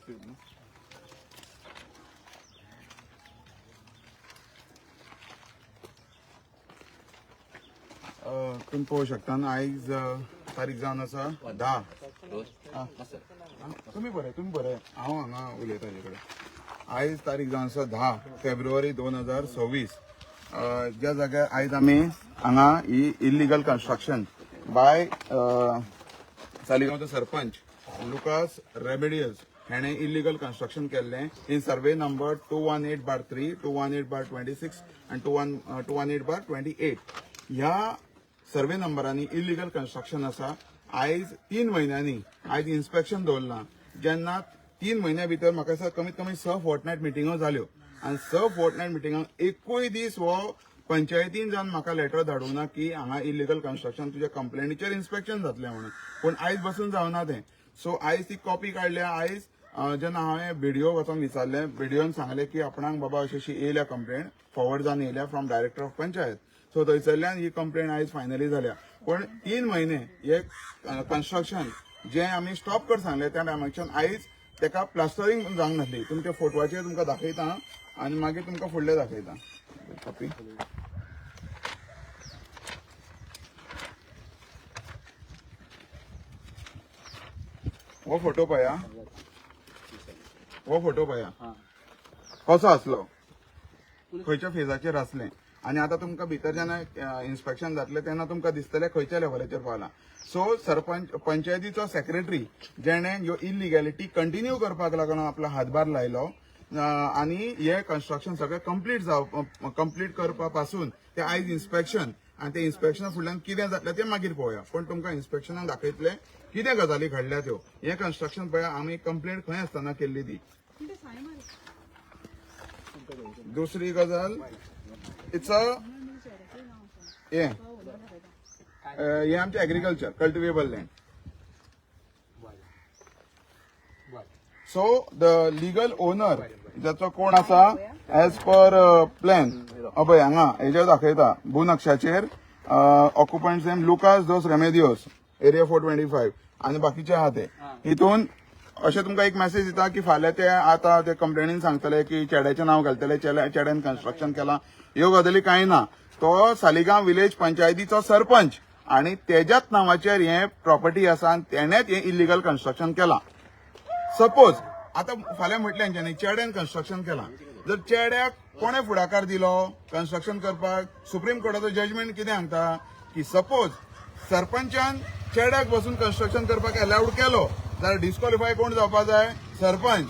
Receive न्हू. तुमी पळोवंक शकता आयज तारीख जावन आसा 10. तुमी बरें, तुमी बरें, हांव हांगा उलयता ताजे कडेन. आयज तारीख जावन आसा 10 फेब्रुवारी 2026. ज्या जाग्यार आयज आमी हांगा ही इलिगल कन्स्ट्रक्शन बाय सालिगांवचो sarpanch Lucas Remedios हेणे illegal construction केल्लें in survey number 218/3, 218/26 आनी 218/28. ह्या सर्वे नंबरांनी इलिगल कन्स्ट्रक्शन आसा. आयज 3 म्हयन्यांनी आयज इन्स्पेक्शन दवरलां. जेन्ना 3 म्हयन्या भितर म्हाका दिसता कमीत कमी 6 फोर्टनायट मिटिंगो जाल्यो आनी 6 फोर्टनायट मिटिंगांक एकूय दीस हो पंचायतीन जावन म्हाका लेटर धाडूंक ना की हांगा इलिगल कन्स्ट्रक्शन तुज्या कंप्लेनीचेर इन्स्पेक्शन जातलें म्हणून. पूण आयज बसून जावना तें. सो आयज ती कॉपी काडल्या. आयज जेन्ना हांवें बीडीओ वचोन विचारलें, बीडीओन सांगलें की आपणाक बाबा अशी अशी येयल्या कंप्लेन, फॉरवर्ड जावन येयल्या from director of panchayat. So थंयसरल्यान ही कंप्लेन आयज फायनली जाल्या. पूण 3 म्हयने हे कन्स्ट्रक्शन जे आमी स्टॉप कर सांगलें त्या टायमाच्यान आयज तेका प्लास्टरिंग जावंक नासली. तुमच्या फोटवाचेर तुमकां दाखयता आनी मागीर तुमकां फुडलें दाखयता. कॉपी हो फोटो पळया, हो फोटो पळया कसो आसलो, खंयच्या फेजाचेर आसलें. आनी आतां तुमकां भितर जेन्ना इन्स्पेक्शन जातलें तेन्ना तुमकां दिसतलें खंयच्या लेवलाचेर पावलां. सो सरपंच पंचायतीचो सेक्रेटरी जेणे ह्यो इलिगॅलिटी कंटिन्यू करपाक लागून आपलो हातभार लायलो आनी हे कन्स्ट्रक्शन सगळें कंप्लीट जाव कंप्लीट करपा पासून ते आयज इन्स्पेक्शन आनी ते इन्स्पेक्शना फुडल्यान कितें जातलें तें मागीर पळोवया. पूण तुमकां इन्स्पेक्शनाक दाखयतले कितें गजाली घडल्या त्यो. हें कन्स्ट्रक्शन पळया, आमी कंप्लेंट खंय आसतना केल्ली ती. दुसरी गजाल, it's a हे हे आमचें agriculture cultivable land. So the legal owner जाचो कोण आसा एज पर प्लॅन पळय हांगा हेजेर दाखयता भूनक्षाचेर occupant name Lucas dos Remedios, area 425 आनी बाकीचे आहा ते. हितून अशें तुमकां एक मॅसेज दिता की फाल्यां ते आतां ते कंप्लेनीन सांगतले की चेड्याचें नांव घालतले, चेड्यान कन्स्ट्रक्शन केलां. ह्यो गजाली कांय ना. तो सालिगांव विलेज पंचायतीचो सरपंच आनी तेज्याच नांवाचेर हें प्रॉपर्टी आसा आनी तेणेच हें इलिगल कन्स्ट्रक्शन केलां. सपोज आतां फाल्यां म्हटलें हेंच्यांनी चेड्यान कन्स्ट्रक्शन केलां, जर चेड्याक कोणें फुडाकार दिलो कन्स्ट्रक्शन करपाक? सुप्रीम कोर्टाचो जजमेंट कितें सांगता की सपोज सरपंचान चेड्याक बसून कन्स्ट्रक्शन करपाक अलावड केलो जाल्यार डिस्क्वॉलिफाय कोण जावपा जाय? सरपंच.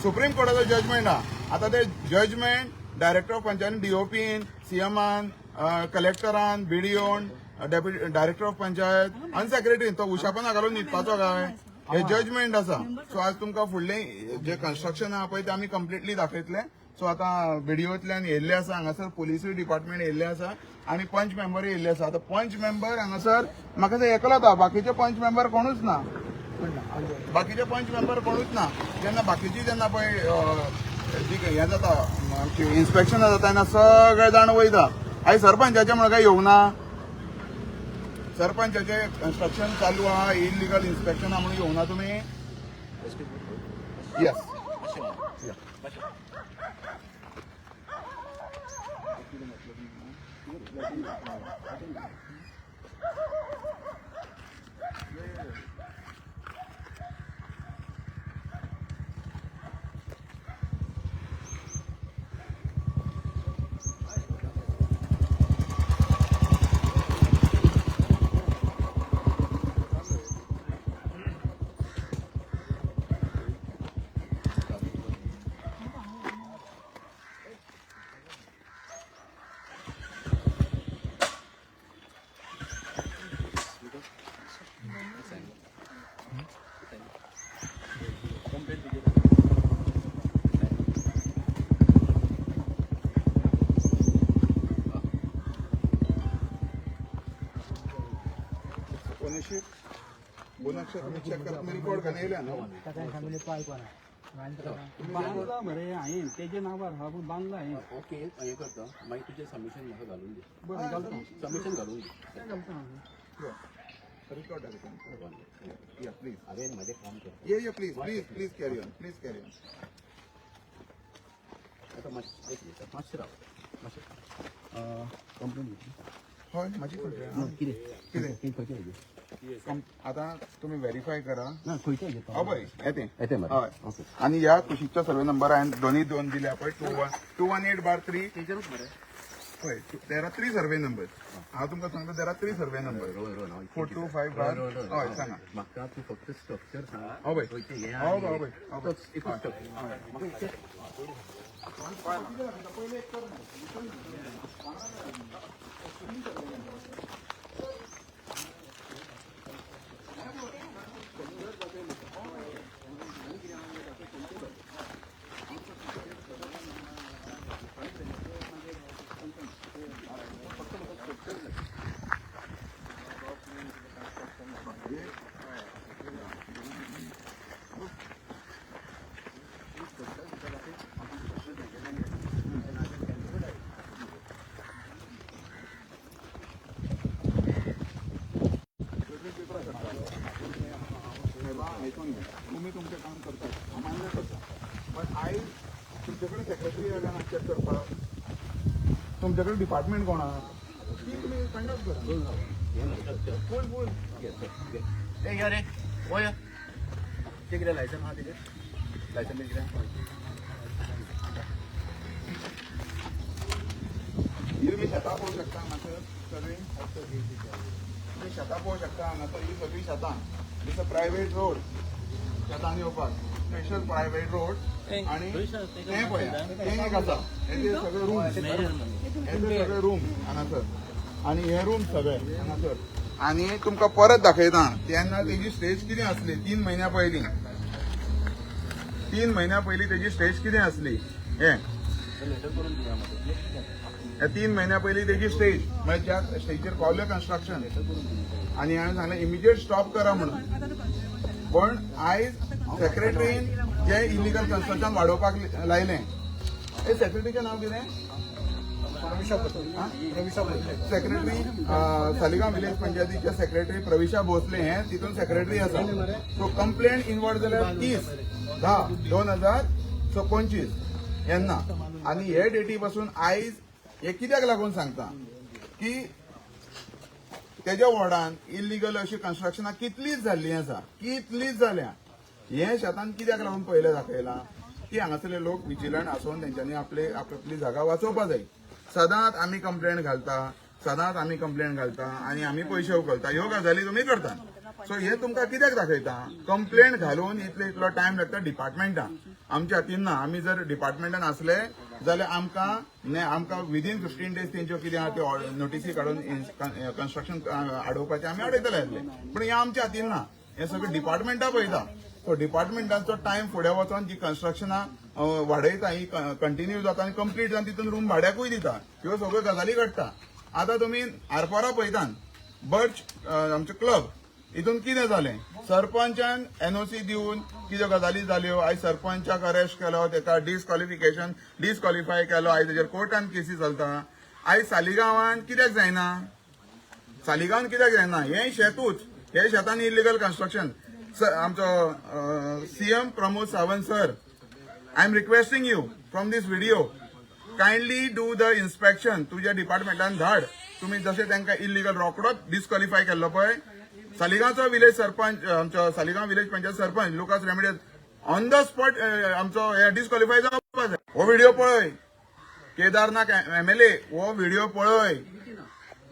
सुप्रीम कोर्टाचो जजमेंट आहा. आतां ते जजमेंट डायरेक्टर ऑफ पंचायत, डीओपीन, सीएमान, कलेक्टरान, बीडीओन, डेप्युटी डायरेक्टर ऑफ पंचायत आनी सेक्रेटरीन तो उशापना घालून न्हिदपाचो काय? हे जजमेंट आसा. सो आज तुमकां फुडलें जे कन्स्ट्रक्शन आहा पळय तें आमी कंप्लिटली दाखयतले. सो आतां बीडीओंतल्यान येयल्ले आसा हांगासर, पोलिसूय डिपार्टमेंट येयल्ले आसा आनी पंच मेंबरूय येयल्ले आसा. आतां पंच मेंबर हांगासर म्हाका दिसता एकलोच आहा, बाकीचे पंच मेंबर कोणूच ना. बाकीचे पंच मेंबर कोणूच ना. जेन्ना बाकीची जेन्ना पळय जी हें जाता, आमची इन्स्पेक्शन जाता तेन्ना सगळे जाण वयता. आयज सरपंचाचें म्हणून काय येवना? सरपंचाचे कन्स्ट्रक्शन चालू आहा, इलिगल इन्स्पेक्शन आहा म्हणून येवना तुमी? येस. ओनरशीप बोनक्षर तुमी चॅक करात. रिकॉर्ड घालून येयल्या न्हू? ताका सांगले पाय कोणा बांदला मरे हांवें तेजे नांवार हा, पूण बांदला हांवें. ओके, हें करता, मागीर तुजें सबमिशन म्हाका घालून दी. बरें, घालता. सबमिशन घालून दी. तें घालता हांव. रिकॉर्ड या प्लीज. हांवें म्हजें काम करता. ये ये please, please, please carry on, please carry on. आतां मातशें एक मिनट, मातशें राव, मातशें कंप्लेन घेतली. हय, म्हाजी कंप्लेन. ना कितें? कितें? कितें खंयचें हेजें? आतां तुमी व्हेरीफाय करा. ना, खंयचें हेजें? हय, येते. येते मरे. हय. ओके. आनी ह्या कुशीकचो सर्वे नंबर हांवें दोनूय दोन दिल्या पळय, 218/3. तेजेरूच मरे. हय, there are three survey number. हांव तुमकां सांगता, there are three survey number. रोय रोय हांव 425 बार. रोय, रोय, रोय. हय, सांगा. म्हाका तूं फक्त स्ट्रक्चर सांग. हय. खंयचें हें. हय. आनी हय हय. तोच एकूच स्ट्रक्चर. साहेबा, आयकून घे. तुमी तुमचें काम करतात, हांव मान्य करता, पण आयज तुमचे कडेन सेक्रेटरी आसा ना चॅक करपाक? तुमचे कडेन डिपार्टमेंट कोण आहा ती तुमी फायंड आवट करा. फूल फूल. ए यो रे, ओ यो. ते कितें लायसन आहा तेजेर? लायसन बीन कितें? ही तुमी शेतां पळोवंक शकता हांगासर सगळीं. तुमी शेतां पळोवंक शकता हांगासर. ही सगळीं शेतां. It's a private road. शेतान येवपाक स्पेशल प्रायवेट रोड. आणि तें पळया, तें एक आसा. हे ते सगळे रूम, हे ते सगळे रूम हांगासर आणि हे रूम सगळे हांगासर. आणि तुमकां परत दाखयता, तेन्ना तेजी स्टेज कितें आसली 3 म्हयन्या पयलीं. 3 म्हयन्या पयलीं तेजी स्टेज कितें आसली हें. लेटर करून दिया म्हाका. ह्या 3 म्हयन्या पयलीं तेजी स्टेज, म्हणजे ज्या स्टेजीर पावलें कन्स्ट्रक्शन, आनी हांवें सांगलें इमिजिएट स्टॉप करा म्हणून. पण आयज सेक्रेटरीन जे इलिगल कन्स्ट्रक्शन वाडोवपाक लायलें. हे सेक्रेटरीचें नांव कितें? सेक्रेटरी, सालिगांव विलेज पंचायतीचे सेक्रेटरी प्रविशा भोसले हे तितून सेक्रेटरी आसा. सो कंप्लेंट इनवर्ड जाल्यार 30/10/2025 येन्ना. आनी हे डेटी पासून आयज हे कित्याक लागून सांगता की तेज्या वॉर्डान इलिगल अशी कन्स्ट्रक्शनां कितलीच जाल्लीं आसा, कितलीच जाल्या. हे शेतान कित्याक लागून पयलें दाखयलां की हांगासरले लोक विजिलंट आसून तेंच्यांनी आपले आपली जागा वाचोवपा जाय. सदांच आमी कंप्लेंट घालता, सदांच आमी कंप्लेंट घालता आनी आमी पयशे उखलता, ह्यो गजाली तुमी करता. सो हे तुमकां कित्याक दाखयता, कंप्लेंट घालून इतले इतलो टायम लागता डिपार्टमेंटान. आमच्या हातीन ना. आमी जर डिपार्टमेंटान आसले जाल्यार आमकां विदीन 15 डेज तेंच्यो कितें आहा त्यो नोटीसी काडून कन्स्ट्रक्शन आडोवपाचें आमी आडयतले आसले. पूण हें आमच्या हातीन ना, हें सगळें डिपार्टमेंटा पळयता. सो डिपार्टमेंटाचो टायम फुडें वचोन जी कन्स्ट्रक्शनां वाडयता, ही कंटिन्यू जाता आनी कंप्लीट जावन तितून रूम भाड्याकूय दिता, ह्यो सगळ्यो गजाली घडटा. आतां तुमी आरपोरा पळयतात, बर्च आमचो क्लब, हितून कितें जालें? सरपंचान एनओसी दिवन कितें गजाली जाल्यो. आयज सरपंचाक अरेस्ट केलो, तेका डिस्क्वॉलिफिकेशन, डिस्क्वॉलिफाय केलो. आयज तेजेर कोर्टान केसी चलता. आयज सालिगांवान कित्याक जायना? सालिगांवान कित्याक जायना? हें शेतूच, हे शेतान इलिगल कन्स्ट्रक्शन. आमचो CM Pramod Sawant sir, I am requesting you from this video, kindly do the inspection. तुज्या डिपार्टमेंटान धाड. तुमी जशें तांकां इलिगल रोकडोच डिस्क्वॉलिफाय केल्लो पळय सालिगांवचो विलेज सरपंच, आमचो Saligao village panchayat sarpanch Lucas Remedios, on the spot आमचो हे डिस्क्वॉलिफाय जावपा जाय. हो व्हिडिओ पळय केदारनाथ एमएलए, हो व्हिडिओ पळय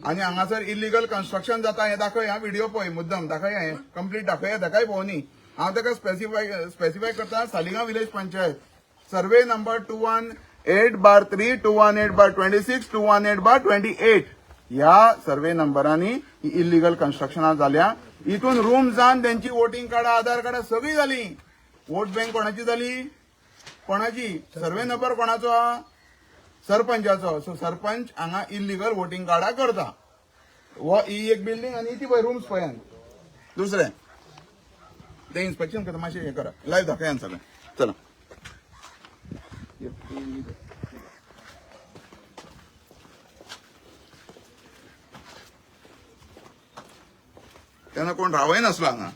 आनी हांगासर इलिगल कन्स्ट्रक्शन जाता हें दाखय. हा, व्हिडिओ पळय, मुद्दम दाखय, हें कंप्लीट दाखय. ताकाय पळोवनी. हांव ताका स्पेसिफाय करता, Saligao village panchayat, survey number 218/3, 218/26, 218/28, ह्या सर्वे नंबरांनी ही इलिगल कन्स्ट्रक्शनां जाल्या. हितून रूम जावन तेंची वोटींग कार्डां, आधार कार्डां सगळीं जाली. वोट बँक कोणाची जाली? कोणाची? सर्वे नंबर कोणाचो आहा? सरपंचाचो. सो सरपंच हांगा इलिगल वोटींग कार्डां करता. हो ही एक बिल्डिंग आनी ती पळय रूम्स पळयान. दुसरें ते इन्स्पेक्शन करता. मातशें हें करा, लायव्ह दाखयान सगळें. चला. तेन्ना कोण रावय नासलो हांगा.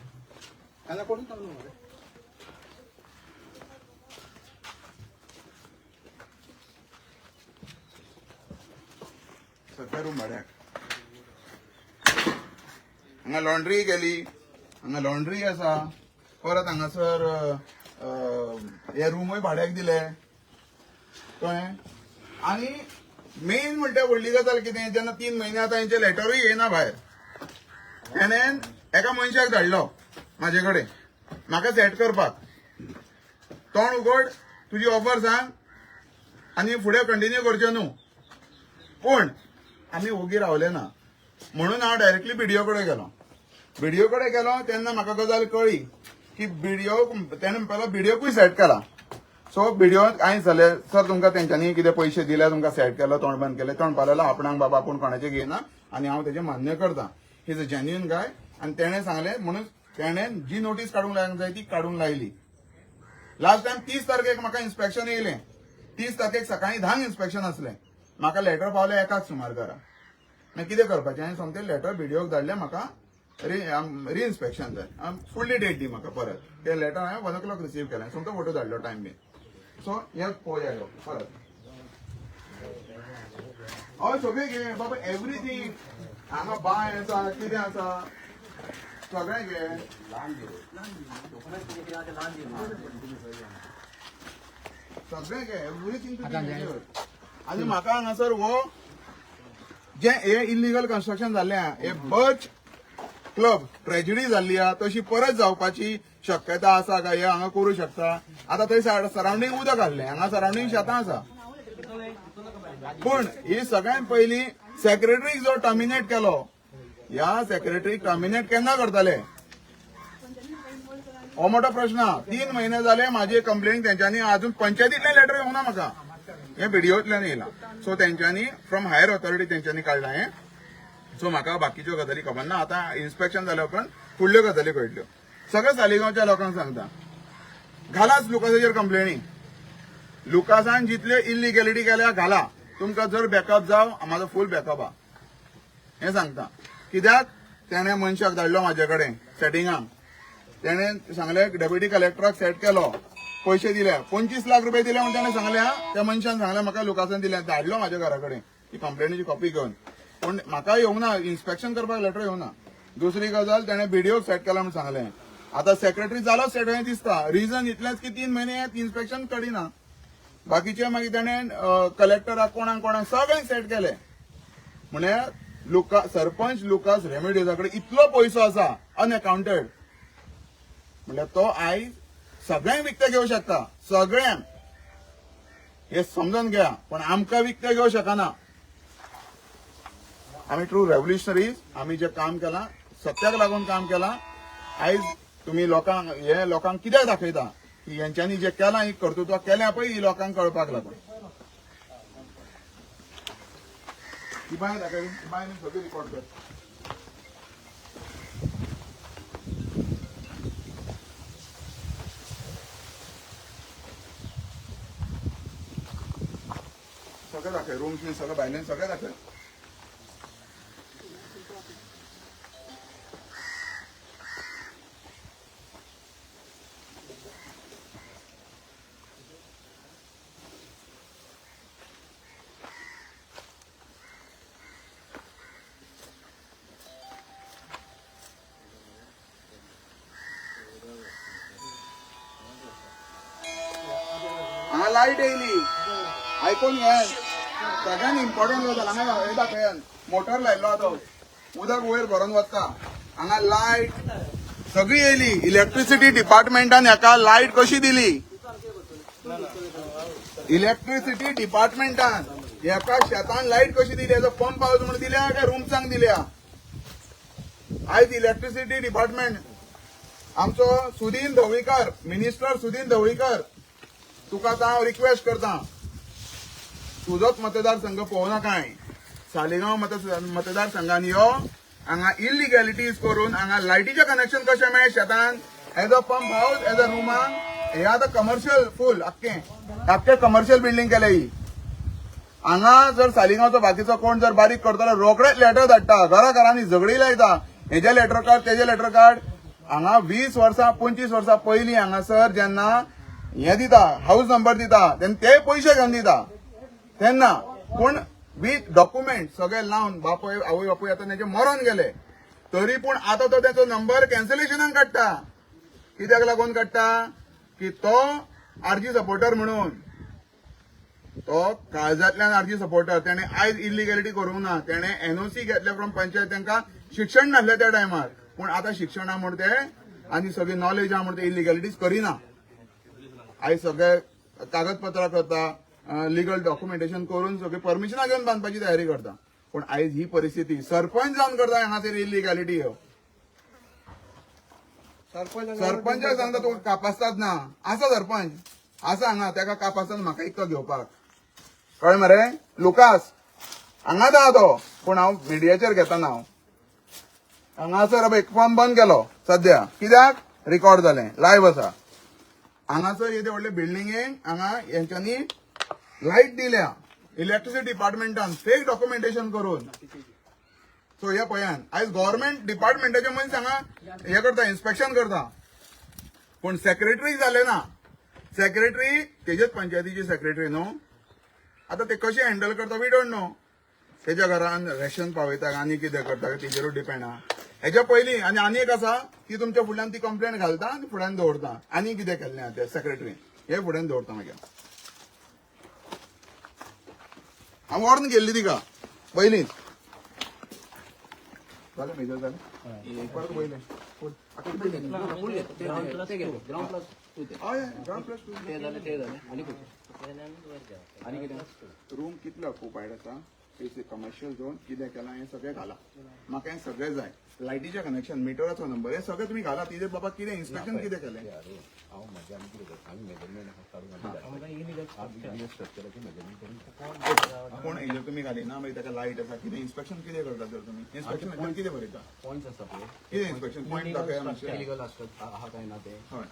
तेन्ना कोणूच रावना मरे. सगळे रूम भाड्याक. हांगा लॉन्ड्री केली, हांगा लॉन्ड्री आसा. परत हांगासर हे रुमूय भाड्याक दिले, कळ्ळें. आनी मेन म्हणटा व्हडली गजाल कितें, जेन्ना 3 म्हयने आतां हेंचे लेटरूय येयना भायर. तेणेन एका मनशाक धाडलो म्हाजे कडेन म्हाका सेट करपाक. तोंड उगड, तुजी ऑफर सांग आनी फुडें कंटिन्यू करचें न्हू. पूण आमी ओगी रावले ना म्हणून हांव डायरेक्टली बीडीओ कडेन गेलो. बीडीओ कडेन गेलो तेन्ना म्हाका गजाल कळ्ळी की बीडीओ तेणें म्हणपाक बीडीओकूय सेट केला. सो बीडीओ कांय जालें सर, तुमकां तेंच्यांनी कितें पयशे दिले, तुमकां सेट केलो, तोंड बंद केलें. तो म्हणपाक लागलो आपणाक बाबा आपूण कोणाचें घेयना आनी हांव तेजें मान्य करता. He is a genuine guy. आनी तेणें सांगलें म्हणून तेणें जी नोटीस काडूंक लावंक जाय ती काडूंक लायली. लास्ट टायम 30 तारखेक म्हाका इन्स्पेक्शन येयलें. 30 तारखेक सकाळीं 10 इन्स्पेक्शन आसलें. म्हाका लेटर पावलें 1 सुमार घरा. मागीर कितें करपाचें, हांवें सोमतें लेटर बीडीओक धाडलें, म्हाका रिइन्स्पेक्शन जाय, फुडली डेट दी म्हाका परत. तें लेटर हांवें 1 o'clock receive केलें, सोमतो फोटो धाडलो टायम बीन. सो हें पळोवया यो परत. हय सगळें घे बाबा, एवरीथींग. हांगा बांय आसा, कितें आसा सगळें घे. सगळें घे, एवरीथींग. आनी म्हाका हांगासर हो जे हे इलिगल कन्स्ट्रक्शन जाल्लें आहा, हे बर्च क्लब ट्रेजिडी जाल्ली आहा तशी परत जावपाची शक्यता आसा काय हे हांगा करूं शकता. आतां थंय सरावंडींग उदक आहलें, हांगा सरावंडींग शेतां आसा. पूण ही सगळ्यात पयलीं सेक्रेटरीक जो टर्मिनेट केलो, ह्या सेक्रेटरीक टर्मिनेट केन्ना करतले हो मोठो प्रश्न आहा. 3 म्हयने जाले म्हाजी कंप्लेन तेंच्यांनी अजून पंचायतींतल्यान लेटर येवंक ना म्हाका, हें बीडीओंतल्यान येयलां. सो तेंच्यांनी फ्रॉम हायर ऑथॉरिटी तेंच्यांनी काडलां हें. सो म्हाका बाकीच्यो गजाली खबर ना. आतां इन्स्पेक्शन जाल्या उपरांत फुडल्यो गजाली कळटल्यो. सगळ्या सालिगांवच्या लोकांक सांगता, घालाच लुकासाचेर कंप्लेनी. लुकासान जितल्यो इलिगॅलिटी केल्या घाला. तुमकां जर बॅकअप जाव, म्हाजो फूल बॅकअप आहा हें सांगता. कित्याक तेणें मनशाक धाडलो म्हाजे कडेन सेटिंगाक. तेणें सांगलें डेप्युटी कलेक्टराक सेट केलो, पयशे दिले, 25 लाख रुपये दिले म्हणून तेणें सांगलें. हा, त्या मनशान सांगलें म्हाका लुकासान दिले, धाडलो म्हाज्या घरा कडेन ती कंप्लेनीची कॉपी घेवन. पूण म्हाका येवंक ना, इन्स्पेक्शन करपाक लेटर येवंक ना. दुसरी गजाल, तेणें बीडीओक सेट केला म्हणून सांगलें. आतां सेक्रेटरी जालो सेट हें दिसता. रिजन इतलेंच की 3 म्हयने इन्स्पेक्शन करिना. बाकीचे मागीर तेणें कलेक्टराक कोणाक कोणाक सगळ्यांक सेट केले. म्हळ्यार लुका सरपंच लुकास रेमेडियोसा कडेन इतलो पयसो आसा अनएकाउंटेड, म्हळ्यार तो आयज सगळ्यांक विकते घेवं शकता, सगळ्यांक. हे समजून घ्या, पण आमकां विकते घेवं शकना. आमी ट्रू रेव्होल्युशनरीज. आमी जे काम केलां सत्याक लागून काम केलां. आयज तुमी लोकांक हे लोकांक कित्याक दाखयता की हेंच्यांनी जे केलां ही कर्तृत्व केल्या पळय, ही लोकांक कळपाक लागून. ही बांय दाखय, ही बांय सगळी रिकॉर्ड कर. सगळें दाखय, रूम्स बीन सगळें भायल्यान सगळें दाखय. हांगा लायट येयली, आयकून घे, सगळ्यात इम्पॉर्टंट गजाल. हांगा हे दाखयान मोटर लायल्लो आहा, तो उदक वयर भरून वता. हांगा लायट सगळी येयली. इलेक्ट्रिसिटी डिपार्टमेंटान हेका लायट कशी दिली? इलेक्ट्रिसिटी डिपार्टमेंटान हेका शेतान लायट कशी दिली? हेजो पंप हावस म्हणून दिल्या काय रुम्सांक दिल्या? आयज इलेक्ट्रिसिटी डिपार्टमेंट आमचो सुदीन ढवळीकर, मिनिस्टर सुदीन ढवळीकर, तुका आतां हांव रिक्वेस्ट करता, तुजोच मतदारसंघ पळोवना काय, सालिगांव मतदारसंघान यो, हांगा इलिगॅलिटीज करून हांगा लायटीचें कनेक्शन कशें मेळ्ळें शेतान? As a pump house, as a रुमान. हे आतां कमर्शियल फूल आख्खें आख्खें कमर्शियल बिल्डींग केल्या ही. हांगा जर सालिगांवचो बाकीचो कोण जर बारीक करतलो, रोखडेच लेटर धाडटा, घरा घरांनी झगडी लायता. हेजे लेटर काड, तेजे लेटर काड. हांगा 20 वर्सां, 25 वर्सां पयलीं हांगासर जेन्ना हें दिता, हाऊस नंबर दिता तेन्ना ते पयशे घेवन दिता तेन्ना, पूण वीथ डॉक्युमेंट सगळे लावन. बापूय, आवय बापूय आतां तेजे मरोन गेले, तरी पूण आतां तो तेचो नंबर कॅन्सलेशनाक काडटा. कित्याक लागून काडटा? की तो आरजी सपोर्टर म्हणून. तो काळजांतल्यान आरजी सपोर्टर. तेणे आयज इलिगॅलिटी करूंक ना. तेणे एनओसी घेतले फ्रॉम पंचायत. तांकां शिक्षण नासलें त्या टायमार, पूण आतां शिक्षण आहा म्हूण ते आनी सगळी नॉलेज आहा म्हूण ते इलिगॅलिटीज करिना. आयज सगळे कागदपत्रां करता, लिगल डॉक्युमेंटेशन करून सगळे परमिशनां घेवन बांदपाची तयारी करता. पूण आयज ही परिस्थिती, सरपंच जावन करता हांगासर इलिगॅलिटी ह्यो. सरपंचाक सांगता, तुका कापास्ताद ना. आसा सरपंच आसा हांगा, तेका कापास्ताद म्हाका इतलो घेवपाक. कळ्ळें मरे? लुकास हांगाच आहा तो, पूण हांव मिडियाचेर घेता ना. हांव हांगासर एक फॉर्म बंद केलो सद्या, कित्याक रिकॉर्ड जालें, लायव्ह आसा. हांगासर येदे व्हडले बिल्डिंगेक हांगा हेंच्यांनी लायट दिल्या इलेक्ट्रिसिटी डिपार्टमेंटान फेक डॉक्युमेंटेशन करून. सो हे पळयान, आयज गव्हर्मेंट डिपार्टमेंटाचे मनीस हांगा हे करता, इन्स्पेक्शन करता, पूण सेक्रेटरी जाले ना. सेक्रेटरी तेजेच पंचायतीची सेक्रेटरी न्हू. आतां ते कशें हँडल करता, we don't know. तेच्या घरान रेशन पावयता आनी कितें करता तेजेरूच डिपेंड आहा. हेच्या पयलीं आनी आनी एक आसा ती तुमच्या फुडल्यान ती कंप्लेन घालता आनी फुड्यान दवरता. आनी कितें केल्लें आहा ते सेक्रेटरी हे फुड्यान दवरता. मागीर हांव वॉर्न केल्ली तिका पयलींच. जालें मेजर, जालें. परत वयलें. ग्राउंड प्लस टू ते. हय, ग्राउंड प्लस टू. ते जालें, ते जालें. आनी खंयचें? आनी कितें? रूम कितले ऑक्युपायड आसा, कमर्शियल झोन कितें केलां, हें सगळें घाला. म्हाका हें सगळें जाय. लायटीचें कनेक्शन, मिटराचो नंबर, हें सगळें तुमी घाला. तिजें बाबा कितें इन्स्पेक्शन कितें केलें. अरे, हांव म्हजें आमी कितें करता, आमी मेजरमेंट काडून आमी स्ट्रक्चराचें मेजरमेंट करून. कोण हेजेर तुमी घालिना? मागीर ताका लायट आसा, कितें इन्स्पेक्शन कितें करता तर तुमी? इन्स्पेक्शन कितें बरयता? पॉयंट्स आसा पळय. कितें इन्स्पेक्शन पॉयंट दाखया मातशें. इलिगल आसता आहा काय ना ते. हय.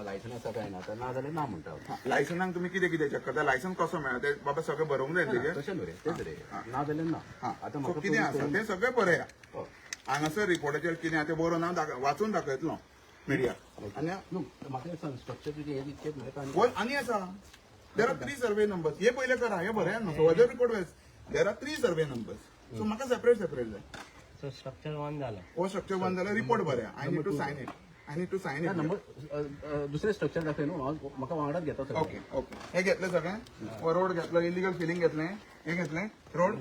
लायसन आसा काय ना, तर ना जाल्यार ना म्हणटा. लायसनाक तुमी कितें कितें चॅक करता? लायसन कसो मेळ्ळा ते बाबा सगळें बरोवंक जाय तेजेर. तशें न्हू रे, तेच रे, ना जाल्यार ना. आतां सो म्हाका कितें आसा तें सगळें बरया. हय. हांगासर रिपोर्टाचेर कितें आहा तें बरोवन हांव वाचून दाखयतलो मिडिया आनी न्हू, म्हाका एक सांग, स्ट्रक्चर तुजें हें इतकेंच न्हय काय? वन आनी आसा. There are three survey numbers. हे पयले करा, हे बरया न्हू. So report wise there are three survey numbers, so म्हाका सेपरेट सेपरेट जाय. सो स्ट्रक्चर वन झाला. हो, स्ट्रक्चर वन जाल्यार report बरया. I need to sign it, I need to sign it. Number दुसरें स्ट्रक्चर दाखय न्हू, हांव म्हाका वांगडाच घेता सगळें. ओके ओके हे घेतले सगळें. हो रोड घेतलो, इलिगल फिलिंग घेतलें, हे घेतलें रोड,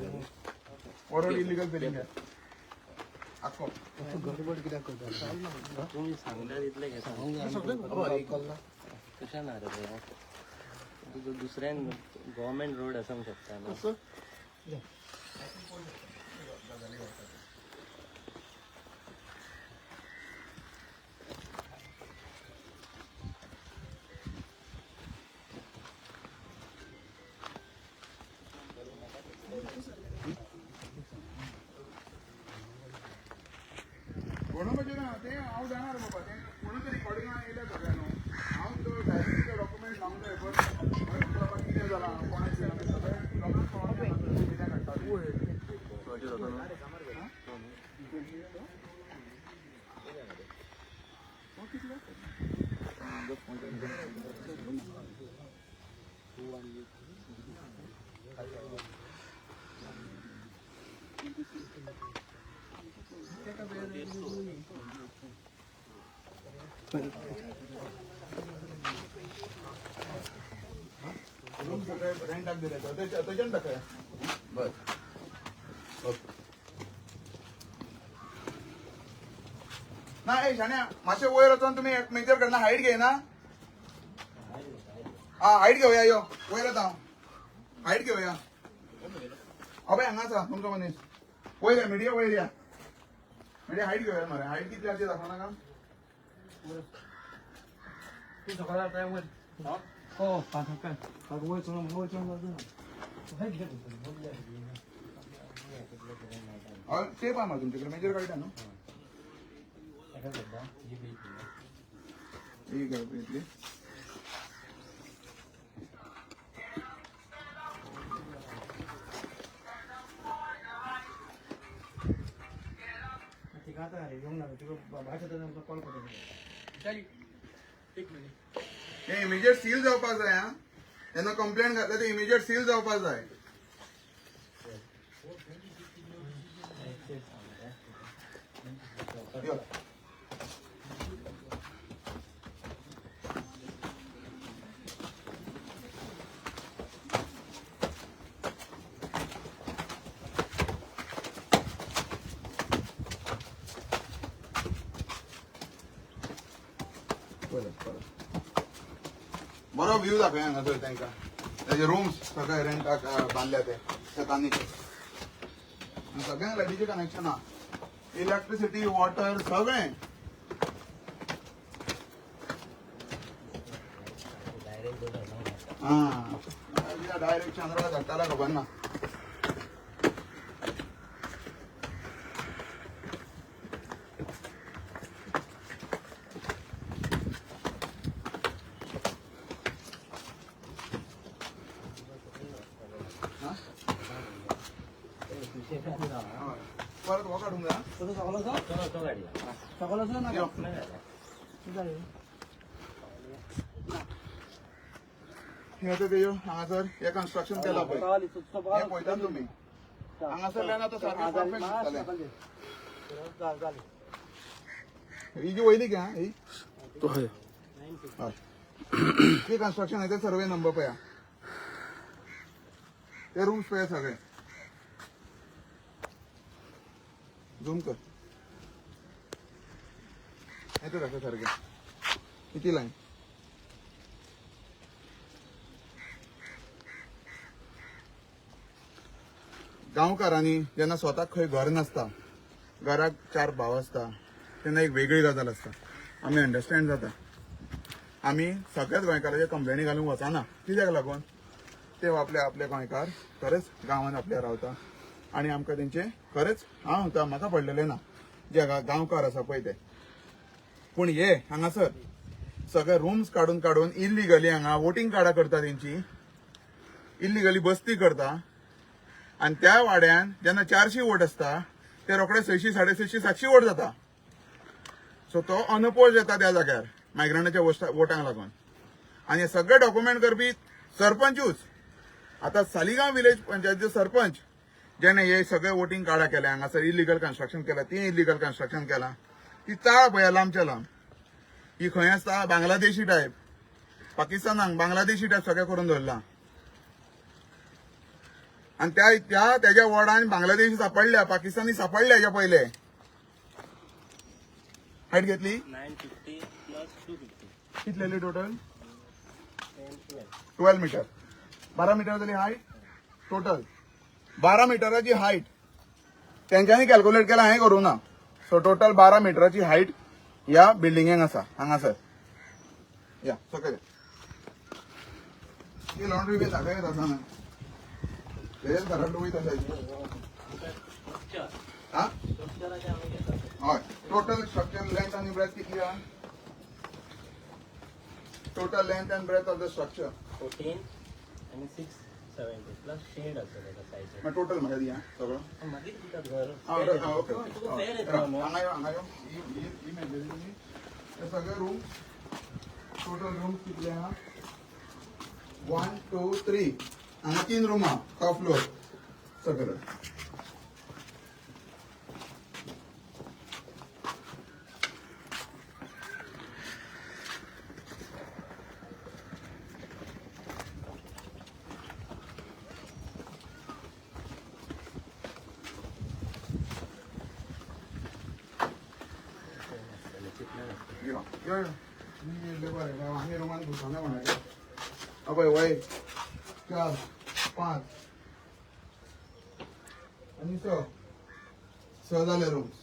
हो रोड इलिगल फिलिंग घेत आखो. तुम्ही सांगता तितले घेता. कशें ना रे भया, तुजो दुसऱ्यान गव्हर्मेंट रोड आसूंक शकता न्हू. कोणा ना ते हांव जाणा रे बाबा, ते कोणाच्या रिकॉर्डिंगान येयल्या सगळ्या न्हू. हांव तो डायरेक्ट डॉक्युमेंट लावंक जाय, पण बाबा कितें जालां, कोणाचें जालां तें सगळें लोकांक कळोंक जाय कितें घडटा तें. रूम सगळे रेंटाक दिले तेच्यान दाखया. बरं, ओके. ना ए शाण्या, मातशें वयर वचोन तुमी मेजर करना. हायट घेयना. हा, हायट घेवया. यो, वयर वता हांव, हायट घेवया. अबे, हांगा आसा तुमचो मनीस. वयर या मिडिया, वयर या मिडिया. हायट घेवया मरे. हायट कितली आसा ती दाखोवं नाका. तूं सकाळ काय वयर हो काय वयर चोन, वयर चोन. हय, टेप आहा तुमचे कडेन, मेजर कळटा न्हू. ही घेतली. तिका आतां येवंक ना तुका भायर सरता कॉल करता. हे इमिजिएट सील जावपाक जाय. हा, जेन्ना कंप्लेंट घातल्या ते इमिजिएट सील जावपाक जाय. यो. बरं, बरं. बरो व्यू दाखय हांगासर तांकां. तेजे रुम्स सगळे रेंटाक बांदल्या ते शेतांनी. आनी सगळ्यांक लायटीचें कनेक्शन आहा, इलेक्ट्रिसिटी, वॉटर सगळें. हा, डायरेक्ट चंद्रा धाडटाला खबर ना. हय. परत हो काडूंक जाय. तुका सगलो आसा? तो तो गाडया. सगलो आसा ना? यो. हे आतां तेज्यो हांगासर हे कन्स्ट्रक्शन केलां पळय, हें पळयता तुमी हांगासरल्यान आतां सारकें परफेक्ट दिसतलें. ही जी वयली घे, ही हय. ही कन्स्ट्रक्शन आहे ते सर्वे नंबर पळया, ते रूम्स पळया सगळे. झूम कर. येते दाखय सारखे किती लाईन. गांवकारांनी जेन्ना स्वताक खंय घर नासता, घराक चार भाव आसता, तेन्ना एक वेगळी गजाल आसता. आमी अंडरस्टँड जाता. आमी सगळ्याच गोंयकाराचे कंप्लेनी घालूंक वचना. कित्याक लागून ते आपले आपले गोंयकार खरेंच गांवांत आपल्या रावता आनी आमकां तेंचे खरेंच हांव म्हणटा म्हाका पडलेलें ना जे गांवकार आसा पळय ते. पूण हे हांगासर सगळे रुम्स काडून काडून इल्लिगली हांगा वोटींग कार्डां करता, तेंची इल्लिगली बस्ती करता. आनी त्या वाड्यान जेन्ना 400 वोट आसता ते रोखडे 600, 650, 700 वोट जाता. सो तो अनपोज येता त्या जाग्यार मायग्रंटाच्या वोटांक लागून. आनी हे सगळे डॉक्युमेंट करपी सरपंचूच. आतां सालिगांव विलेज पंचायतीचे सरपंच जेणे हे सगळे वोटींग कार्डां केल्या, हांगासर इलिगल कन्स्ट्रक्शन केलां, ती इलिगल कन्स्ट्रक्शन केलां. ती चाळ पळया लांबच्या लांब, ही खंय आसता बांगलादेशी टायप, पाकिस्तानाक बांगलादेशी टायप सगळें करून दवरलां. आनी त्या त्या तेज्या वॉर्डान बांगलादेशी सापडल्या, पाकिस्तानी सापडल्या. हेच्या पयले हायट घेतली 950 प्लस 250. कितलेली टोटल? 10, 12. 12 मिटर. 12 मिटर जाली हायट टोटल. 12 मिटराची हायट तेंच्यांनी कॅल्क्युलेट केला, हांवें करूं ना. सो टोटल 12 मिटराची हायट ह्या बिल्डिंगेक आसा हांगासर. या सकयल ती लॉन्ड्री बी दाखयत आसा न्हय, तेजेच घरांत वयत आसा. स्ट्रक्चर. हा. स्ट्रक्चराचे आमी घेतात. हय, टोटल स्ट्रक्चर लेंथ आनी ब्रेथ कितली आहा? Total length and breadth of the structure. 14 आनी 670 प्लस शेड आसा तेका सायज. टोटल म्हाका दिया सगळो. मागीर दितात घर. हा, ओके ओके. तुका फेर येतलो न्हू. हांगा यो, हांगा यो. ही ही ही मेजरी तुमी. हे सगळे रूम, टोटल रूम कितले आहा? 1, 2, 3. हांगा तीन रूम आहा टॉप फ्लोर सकयल. यो यो यो. मी येयल्ले बरें बाबा, आमी रुमान घुसना कोणाचे. अबय वय 4, 5 आनी 6, 6 जाले रूम्स.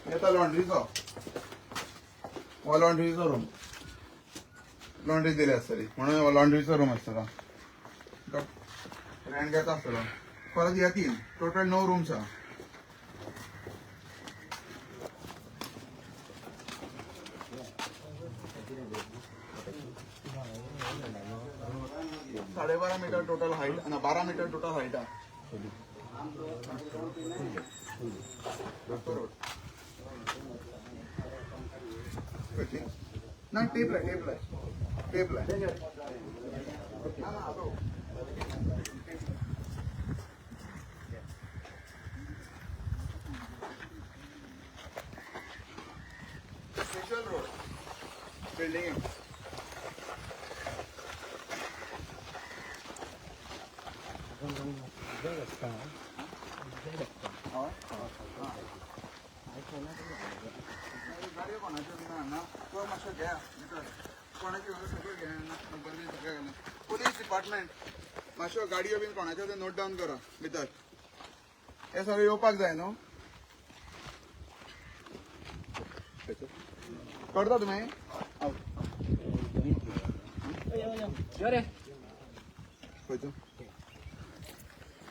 येता लॉन्ड्रीचो, हो लॉन्ड्रीचो रूम. लॉन्ड्री दिली आसतली म्हणून हो लॉन्ड्रीचो रूम आसतलो. रेंट घेता आसतलो. परत ह्या तीन, टोटल 9 रूम्स आहा. 12.5 metre total height ना, 12 मीटर टोटल हाईट हा. ना, टेप लाय, टेप लाय, टेप लाय. ना ना, आतो. Special road building. गाडयो कोणाच्यो बी ना हांगा. तो मातसो घ्या भितर, कोणाच्यो सगळ्यो घ्या, नंबर बी सगळे घाला. पोलीस डिपार्टमेंट, मातश्यो गाडयो बीन कोणाच्यो ते नोट डावन करा भितर. हे सगळें येवपाक जाय न्हू. करता तुमी? यो रे. खंयचो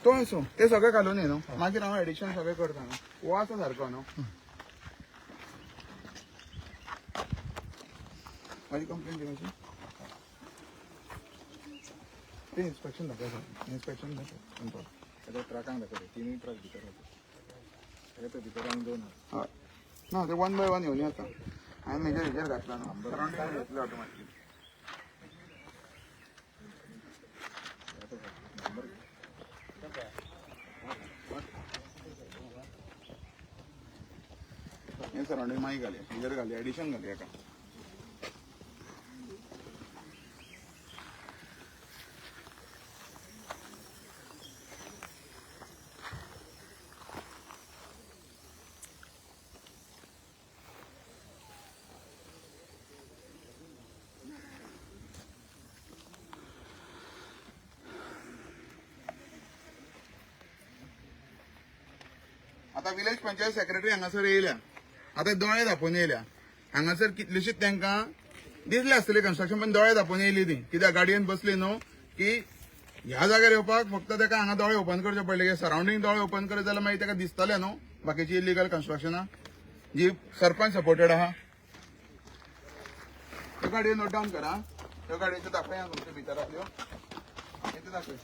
तो आसूं, ते सगळे घालून न्हू, मागीर हांव एडिशन सगळें करता न्हू. हो आसा सारको न्हू. म्हाजी कंप्लेन दी मातशी. ते इन्स्पेक्शन दाखय सर, इन्स्पेक्शन दाखय तुमकां. आता ट्रकांक दाखयता, तिनूय ट्रक भितर वता. ते भितर आनी दोन आहा. हय ना, ते वन बाय वन येवन येता. हांवें मेजर हेजेर घातला न्हू, सरावंडींग घेतले ऑटोमॅटिकली. हे सरावंडींग मागीर घालया, हेजेर घालया, एडिशन घालया एका. आता विलेज पंचायत सेक्रेटरी हांगासर येयल्या, आता दोळे दापोवन येयल्या हांगासर. कितलीशीच तांकां दिसले आसतले कन्स्ट्रक्शन, पण दोळे दापोवन येयली ती. कित्याक गाडयेन बसली न्हू की ह्या जाग्यार येवपाक फक्त ताका हांगा दोळे ओपन करचे पडले. सरावंडींग दोळे ओपन करत जाल्यार मागीर ताका दिसतले न्हू बाकीची इलिगल कन्स्ट्रक्शनां जी सरपंच सपोर्टेड आहा. ह्यो गाडयो नोट डावन करा. ह्यो गाडयेच्यो दाखया तुमच्या भितर आपल्यो हें दाखय.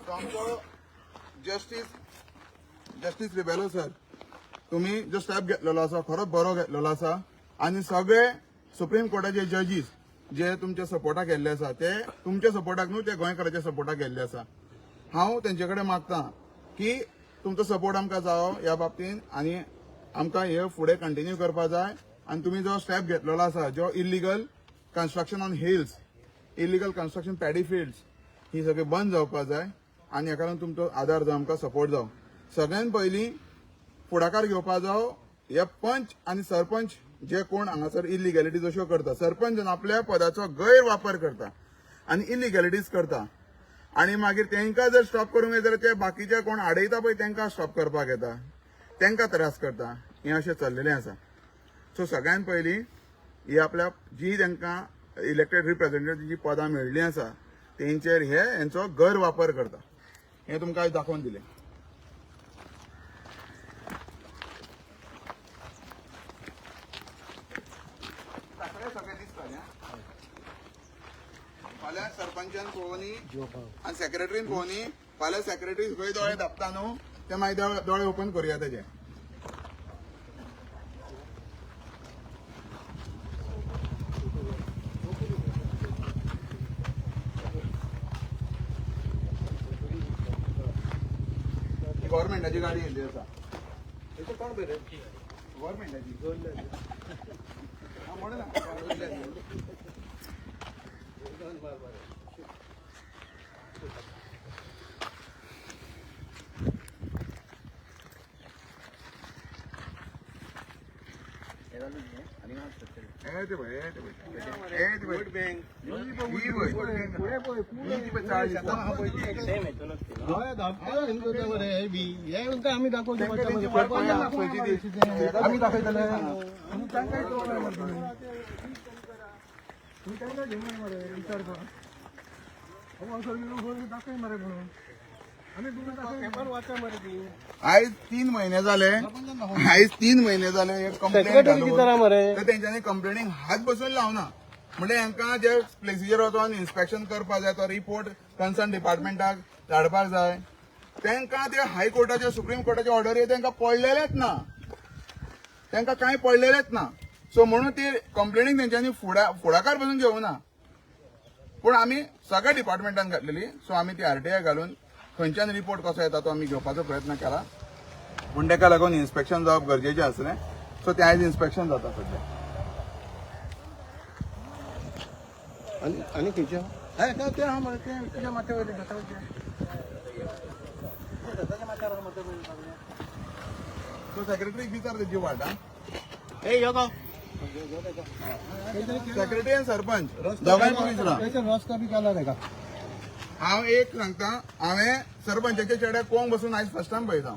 तो आमचो जस्टीस रिबेलो सर, तुम्ही जो स्टेप घेतलेलो आसा खरोच बरो घेतलेलो आसा आनी सगळे सुप्रीम कोर्टाचे जजीस जे तुमच्या सपोर्टाक गेल्ले आसा, ते तुमच्या सपोर्टाक न्हू, ते गोंयकाराच्या सपोर्टाक गेल्ले आसा. हांव तेंचे कडेन मागता की तुमचो सपोर्ट आमकां जावो ह्या बाबतीन आनी आमकां हे फुडें कंटिन्यू करपा जाय. आनी तुमी जो स्टेप घेतलेलो आसा, जो illegal construction on hills, illegal construction paddy fields, ही सगळी बंद जावपा जाय आनी हाका लागून तुमचो आदार जावं, आमकां सपोर्ट जावं. सगळ्यान पयलीं फुडाकार घेवपा जावो हे पंच आनी सरपंच जे कोण हांगासर इलिगॅलिटीज अश्यो करता. सरपंच आपल्या पदाचो गैरवापर करता आनी इलिगॅलिटीज करता आनी मागीर तांकां जर स्टॉप करूंक जाय जाल्यार ते बाकीचे कोण आडयता पळय तांकां स्टॉप करपाक येता, तांकां त्रास करता. हें अशें चल्लेलें आसा. सो सगळ्यान पयलीं ही आपल्या जी तांकां इलेक्टेड रिप्रेझेंटेटिव्ह जी पदां मेळिल्लीं आसा तेंचेर हे हेंचो गैरवापर करता, हें तुमकां आयज दाखोवन दिलें. सगळे सगळे दिसता. फाल्यां सरपंचान पळोवनी आनी सेक्रेटरीन पळोवनी. फाल्यां सेक्रेटरी खंय दोळे धापता न्हू, ते मागीर दोळे ओपन करुया तेजे. गव्हर्मेंटाची गाडी येयल्ली आसा, गव्हर्मेंटाची म्हणून. हे ते पळय, हे ते पळय, हे ते पळय. ही पळय. ही ती पळय, चाळीस. सेम हेतूनच ती न्हू? आमी दाखोवचे. तांकां तेंची वाट पळया, खंयची ती. आमी दाखयतले. तुम्ही तांकां घेवन मरे विचार करा. दाखय मरे म्हणून. पेपर वाचा मरे ती. आयज 3 महिने झाले, आयज 3 महिने झाले हे कंप्लेंट सेक्रेटरी किती मरे तर तेंच्यांनी कंप्लेनींक हात बसून लावना. म्हणजे हांकां जे प्लेसीचेर वचोन इन्स्पेक्शन करपाक जाय, तो रिपोर्ट कन्सर्न डिपार्टमेंटाक धाडपाक जाय. तांकां ते हायकोर्टाचे सुप्रीम कोर्टाचे ऑर्डरी तांकां पडलेलेच ना, तांकां कांय पडलेलेच ना. सो म्हणून ती कंप्लेनींग तेंच्यांनी फुडाकार पसून घेवना. पूण आमी सगळ्या डिपार्टमेंटान घातलेली. सो आमी ती आरटीआय घालून खंयच्यान रिपोर्ट कसो येता तो आमी घेवपाचो प्रयत्न केला. पूण ताका लागून इन्स्पेक्शन जावप गरजेचें आसलें. सो तें आयज इन्स्पेक्शन जाता सद्या. आनी आनी खंयच्या ते आहा मरे, ते तुज्या माथ्या वयले तो सेक्रेटरीक विचार तेजी वाट. ए यो गो. सेक्रेटरी आनी सरपंच दोगांय पण विचारा. रस्तो बी केला तेका. हांव एक सांगता, हांवें सरपंचाच्या चेड्याक कोंग बसून आयज फर्स्ट टायम पळयता.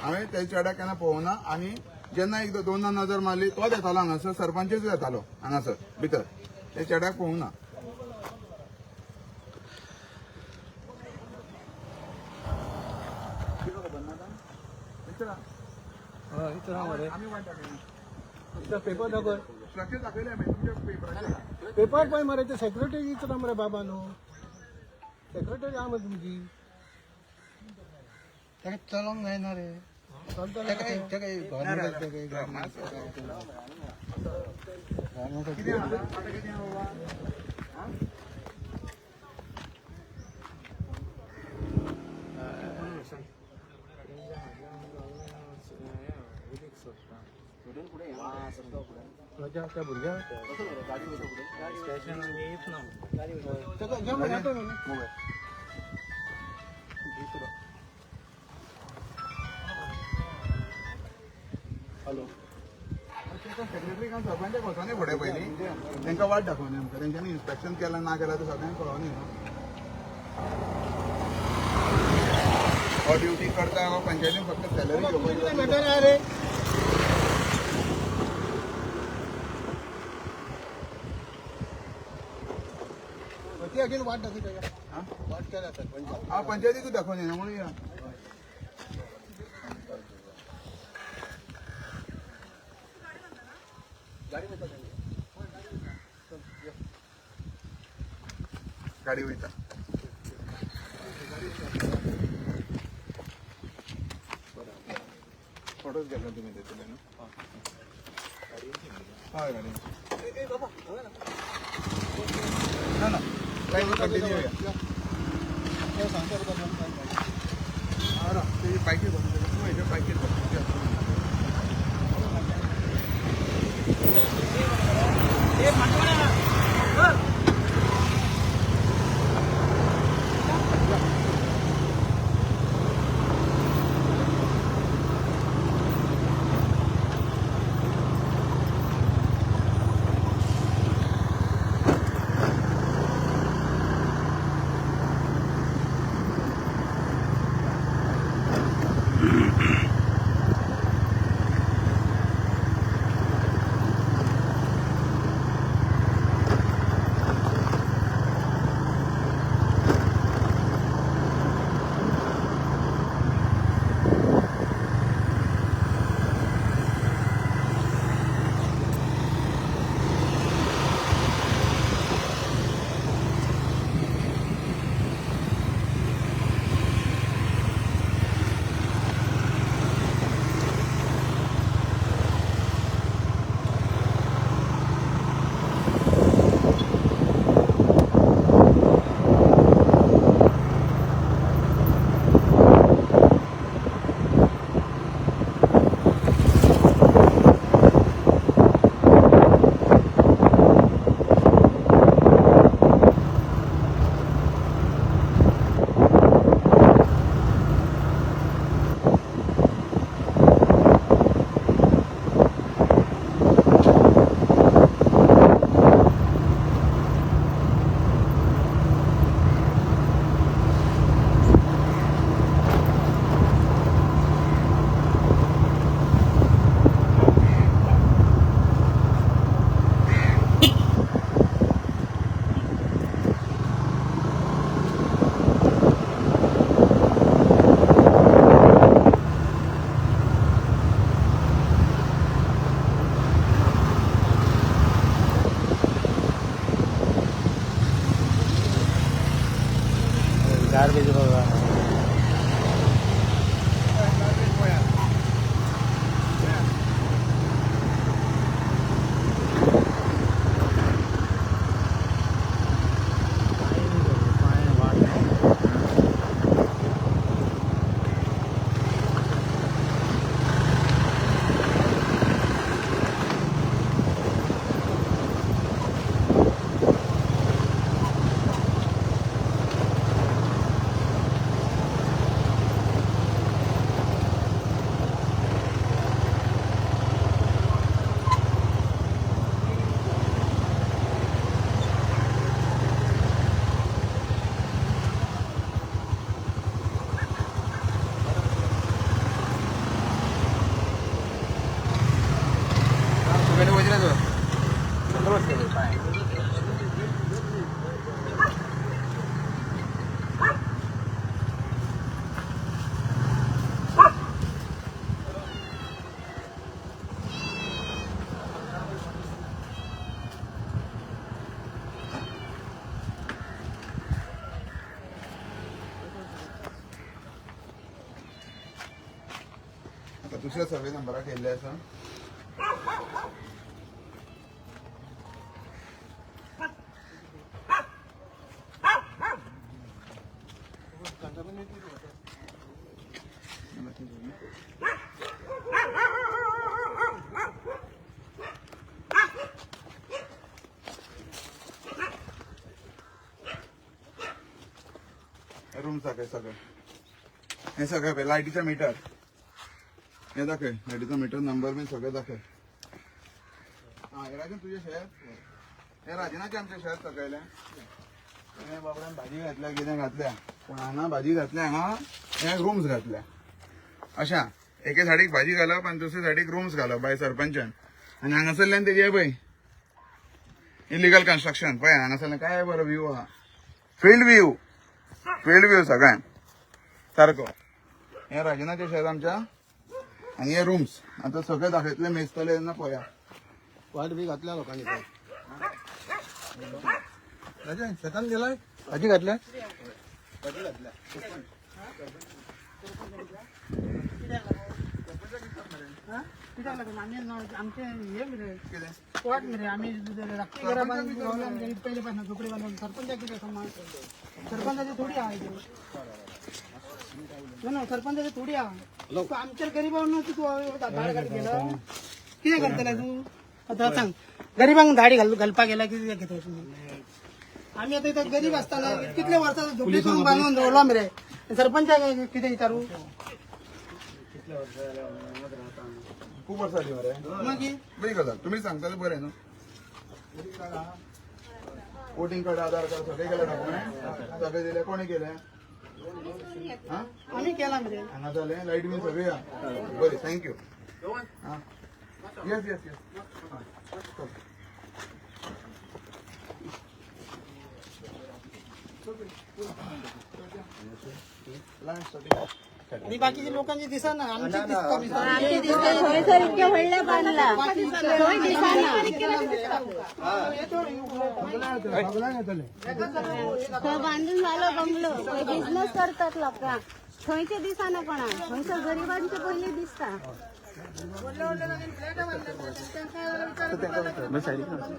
हांवें त्या चेड्याक केन्ना पळोवना. आनी जेन्ना एकदां दोनदा नजर मारली तोच येतालो हांगासर, सरपंचच येतालो हांगासर भितर, त्या चेड्याक पळोवना. पेपर दाखय. स्ट्रक्चर दाखयलें हांवें तुमच्या पेपराचेर. पेपर पळय मरे, ते सेक्रेटरी विचारा मरे बाबा न्हू. सेक्रेटरी आहा मरे तुमची. ताका चलोंक जायना रे. चलता. कितें आहा? आतां कितें आहा बाबा? त्या भुरग्याक ताका घे मरे, ऑटो न्हू. सेक्रेटरी काय सरपंचाक वचोनी फुडें पयलीं तांकां वाट दाखोवनी आमकां. तेंच्यांनी इन्स्पेक्शन केलां ना केलां तें सगळ्यांक कळोनी न्हू. हो ड्युटी करता हो पंचायतीन फक्त सॅलरी घेवपाची. मॅटर आहा रे. ती अगेन वाट दाखय ताका. वाट केला सरपंच. हांव पंचायतीकूच दाखोवनी न्हू म्हणून या. गाडी वयता. फोटोज घेतला तुमी तेतूंतले न्हू? हय गाडी. ना ना, कंटिन्यू या. बायकीर बसून, तूं हेच्या बायकीर बसून. बसले पांय. आता दुसऱ्या सर्वे नंबराक केल्ले आसा. रूम दाखय सगळं, हे सगळं पळय लायटीचा मीटर हे दाखय, लायटीचा मीटर नंबर बी सगळं दाखय. हा, हे राजन तुझे शेत, हे राजनाचे आमचे शेत सकयलें. हे बाबड्यान भाजी घातल्या, कितें घातल्या, पूण हांगा भाजी घातल्या, हांगा हे रूम्स घातल्या. अशा एके सायडीक भाजी घालप आनी दुसरे सायडीक रूम्स घालप बाय सरपंचान. आनी हांगासरल्यान तेजे हे पळय इलिगल कन्स्ट्रक्शन पळय हांगासरल्यान काय बरो व्यू आहा, फील्ड व्यू, फील्ड व्यू सगळ्यान सारको. हे राजनाचे शेत आमच्या आनी हे रूम्स आतां सगळे दाखयतले मेजतले तेन्ना पळया. वाट बी घातल्या लोकांनी. राजन शेतान गेलाय, भाजी घातल्या. कित्याक लागून आमी आमचे हे मरे स्पॉट मरे, आमी राखटी घरा बांदून रावले आमचे पयले पासून झोपडी बांदून. सरपंचाक कितें समज, सरपंचाचे थोडी आहा इथे. ना सरपंचाचे थोडी आहा. तूं आमच्या गरिबांक तूं धाड घालून गेलो, कितें करतले तूं आतां सांग? गरिबांक धाडी घाल घालपाक गेला कितें घेतलो तूं? आमी आतां इथं गरीब आसतना कितले वर्सां झोपडी करून बांदून दवरला मरे, सरपंचाक कितें विचारू? खूब वर्सां जाली मरे. मागीर बरी गजाल तुमी सांगता तें बरें न्हू. वोटिंग कार्ड, आधार कार्ड सगळें केलें, डॉक्युमेंट सगळें दिलें. कोणें केलें? हा, आमी केला मरे. हांगा जालें, लायट बीन सगळें आहा. बरें, thank you. हा, येस येस येस. आणि बाकीच्या लोकांची दिसना, आमची दिसता. आमचे दिसता थंयसर इतकें व्हडलें बांदलां थंय दिसना. थंय बांदून जालो बंगलो, थंय बिझनस करतात लोकां, थंयचे दिसना कोणाक, थंयसर गरिबांचे पयलीं दिसता.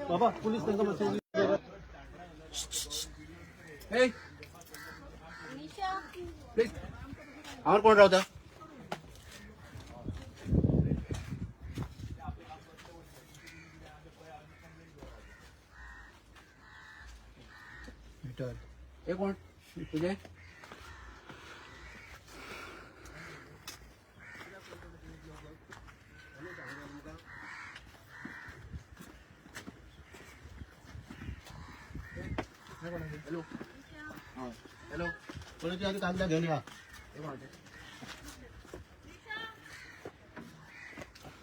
बाबा पोलीस तांकां मातशें. हांव कोण रावता? मिटर हे कोण तुझे? हॅलो हॅलो, कोणाची आधी कांदा घेऊन या.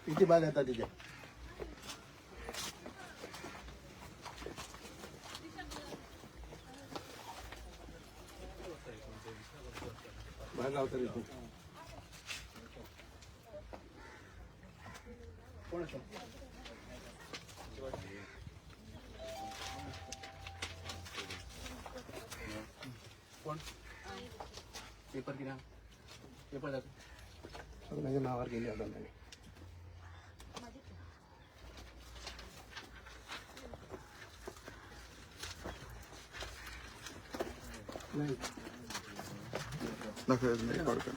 किती बाग येतात तिथे? बाहेर लावता रे तू. कोण पेपर किती पेपर जातो? सगळ्यांच्या नावावर गेली आता त्यांनी. नाही. दाखय, रेकॉर्ड कर.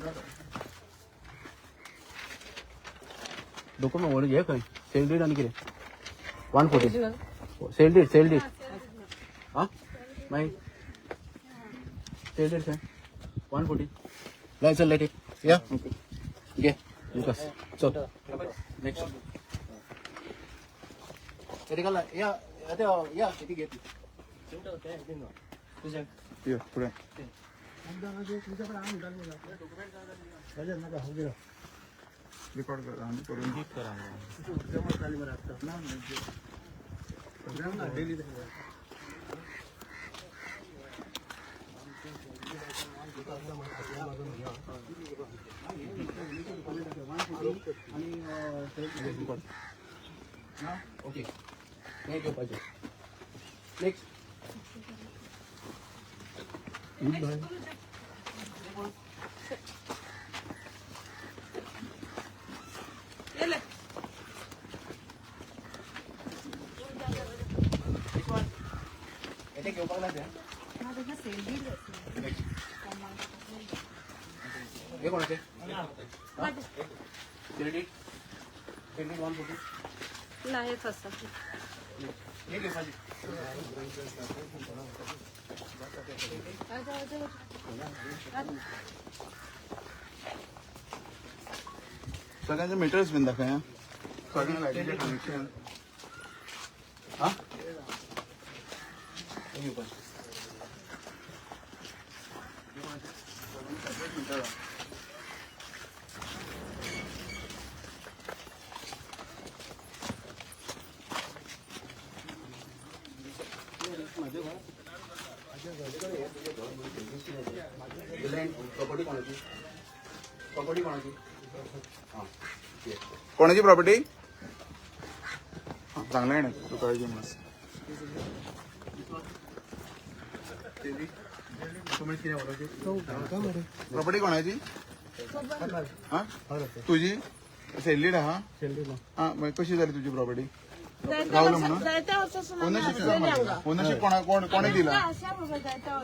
डॉक्युमेंट व्हड घे. खंय सेल डीड आनी कितें 140 सेल डीड, सेल डीड. हा, मागीर सेल डीड खंय 140 लाय. चल लायटी या घे लुकास, चल नेक्स्ट. या या किती घे. यो फुडें. रेकॉर्ड कर आनी करून. ओके, हे घेवपाचें. नेक्स्ट. हें घेवपाक ना तें. हे कोणाचें? Credit credit 140. ना, हेच आसा. हे घेवपाचें. सगळ्यांचे मिटर्स बीन दाखय. सगळ्यांना लायटीचें कनेक्शन. हा, हे घेवपाचें. Separate meter. लँड प्रॉपर्टी कोणाची? प्रॉपर्टी कोणाची? हां. कोणाची प्रॉपर्टी? चांगलं आहे ना, तू काळजी म्हणून. प्रॉपर्टी कोणाची? हा, तुझी सेल्लीड हा? हा, मग कशी झाली तुझी प्रॉपर्टी? गावलं म्हणून ओनरशिप? ओनरशिप कोणा कोण कोणी दिला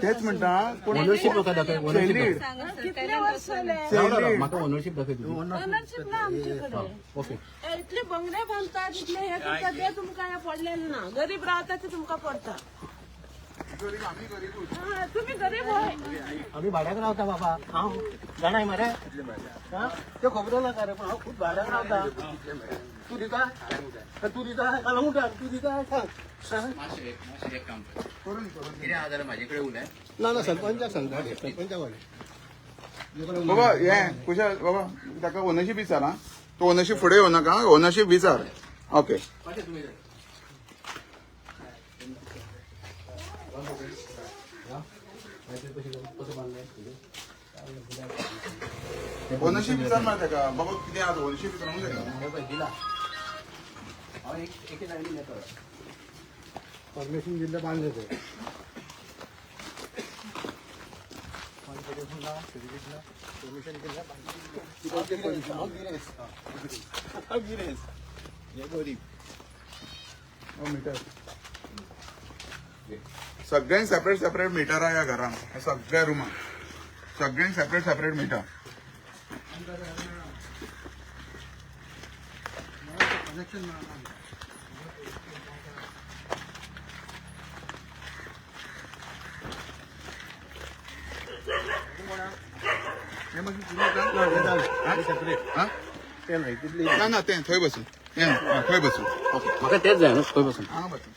तेच म्हणटा. ओनरशीप म्हाका दाखय, ओनरशीप. कितले वर्ष जाले? म्हाका ओनरशीप दाखय तुजी. ओनरशीप ना आमच्याकडे. ओके. इतले बंगले बांदतात, इतले हे करतात, ते तुमकां हे पडलेले ना. गरीब रावता ते तुमकां पडटा. हा, तुम्ही गरीब होय. आम्ही भाड्याक रावता बाबा. हांव जाणाय मरे, त्यो खबर नाका रे, पण हांव खूब भाड्याक रावता. तूं दिता, तूं दिता कालंगुटार, तूं दिता सांग. मातशें एक काम कर, कितें आहा जाल्यार म्हाजे कडेन उलय. ना ना, सरपंचाक सांगता, सरपंचाक उलय. बाबा, हे कुशाल बाबा, ताका ओनरशीप विचार. हा, तूं ओनरशीप फुडें येवं नाका, ओनरशीप विचार. ओके. ओनरशीप विचार मरे ताका बाबा, कितें आहा ओनरशीप विचारूंक जाय. हे पळय दिला हांव एक एके लायनीन येता. परमिशन दिल्लें बांदलें ते. परमिशन दिल्लें. मिटर सगळ्यांक सेपरेट सेपरेट मिटर आहा ह्या घरान, ह्या सगळ्या रुमान सगळ्यांक सेपरेट सेपरेट मिटर. कनेक्शन मेळना. हे मागीर तुमी सेपरेट. हा? ते नाही तितली. ना ना, तें थंय बसून हें, हा, थंय बसून. ओके, म्हाका तेच जाय न्हू, खंय बसून. हांगा बसून.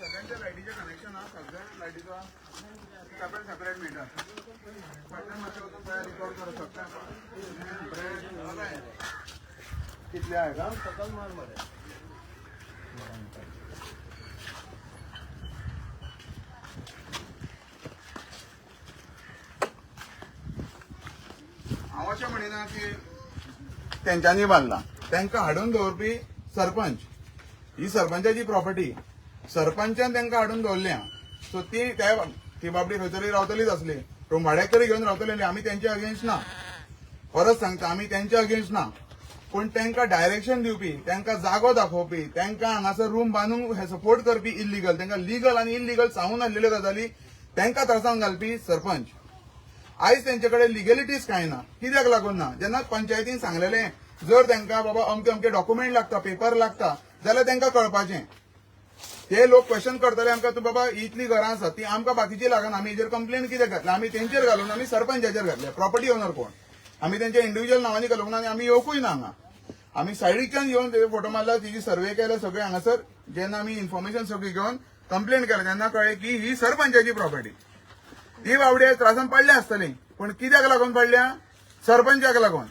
सगळ्यांच्या लायटीचें कनेक्शन आहा, सगळ्या लायटीचो सेपरेट सेपरेट मिटर. फाटल्यान मातशें वचून पळय, रिकॉर्ड करूं शकता. कितले आहे का? हांव अशें म्हणिना की तेंच्यांनी बांदला. तांकां हाडून दवरपी सरपंच. ही सरपंचाची प्रॉपर्टी, सरपंचान तांकां हाडून दवरल्या. सो ती त्या ती बाबडी खंय तरी रावतलीच आसली, रूम भाड्याक तरी घेवन रावतली. आमी तेंच्या अगेन्स्ट ना. परत सांगता, आमी तेंच्या अगेन्स्ट ना, पूण तांकां डायरेक्शन दिवपी, तांकां जागो दाखोवपी, तांकां हांगासर रूम बांदूंक सपोर्ट करपी इल्लिगल, तांकां लिगल आनी इल्लिगल सांगून आसलेल्यो गजाली तांकां त्रासान घालपी सरपंच. आयज तेंचे कडेन लिगेलिटीज कांय ना. कित्याक लागून ना? जेन्ना पंचायतीन सांगलेलें जर तांकां बाबा अमके अमके डॉक्युमेंट लागता, पेपर लागता, जाल्यार तांकां कळपाचें. ते लोक क्वेश्चन करतले आमकां, तूं बाबा इतली घरां आसा ती आमकां बाकीची लागना, आमी हेजेर कंप्लेन कित्याक घातल्या? आमी तेंचेर घालून आमी सरपंचाचेर घातल्या. प्रॉपर्टी ओनर कोण? आमी तेंच्या इंडिव्हिज्युअल नांवांनी घालूंक ना आनी आमी येवकूय ना हांगा. आमी सायडीच्यान येवन तेजे फोटो मारला, तेजी सर्वे केल्या सगळें. हांगासर जेन्ना आमी इन्फॉर्मेशन सगळी घेवन कंप्लेन केल्या तेन्ना कळ्ळें की ही सरपंचाची प्रॉपर्टी. ती बावडी त्रासान पडल्या आसतली, पूण कित्याक लागून पडल्या? सरपंचाक लागून.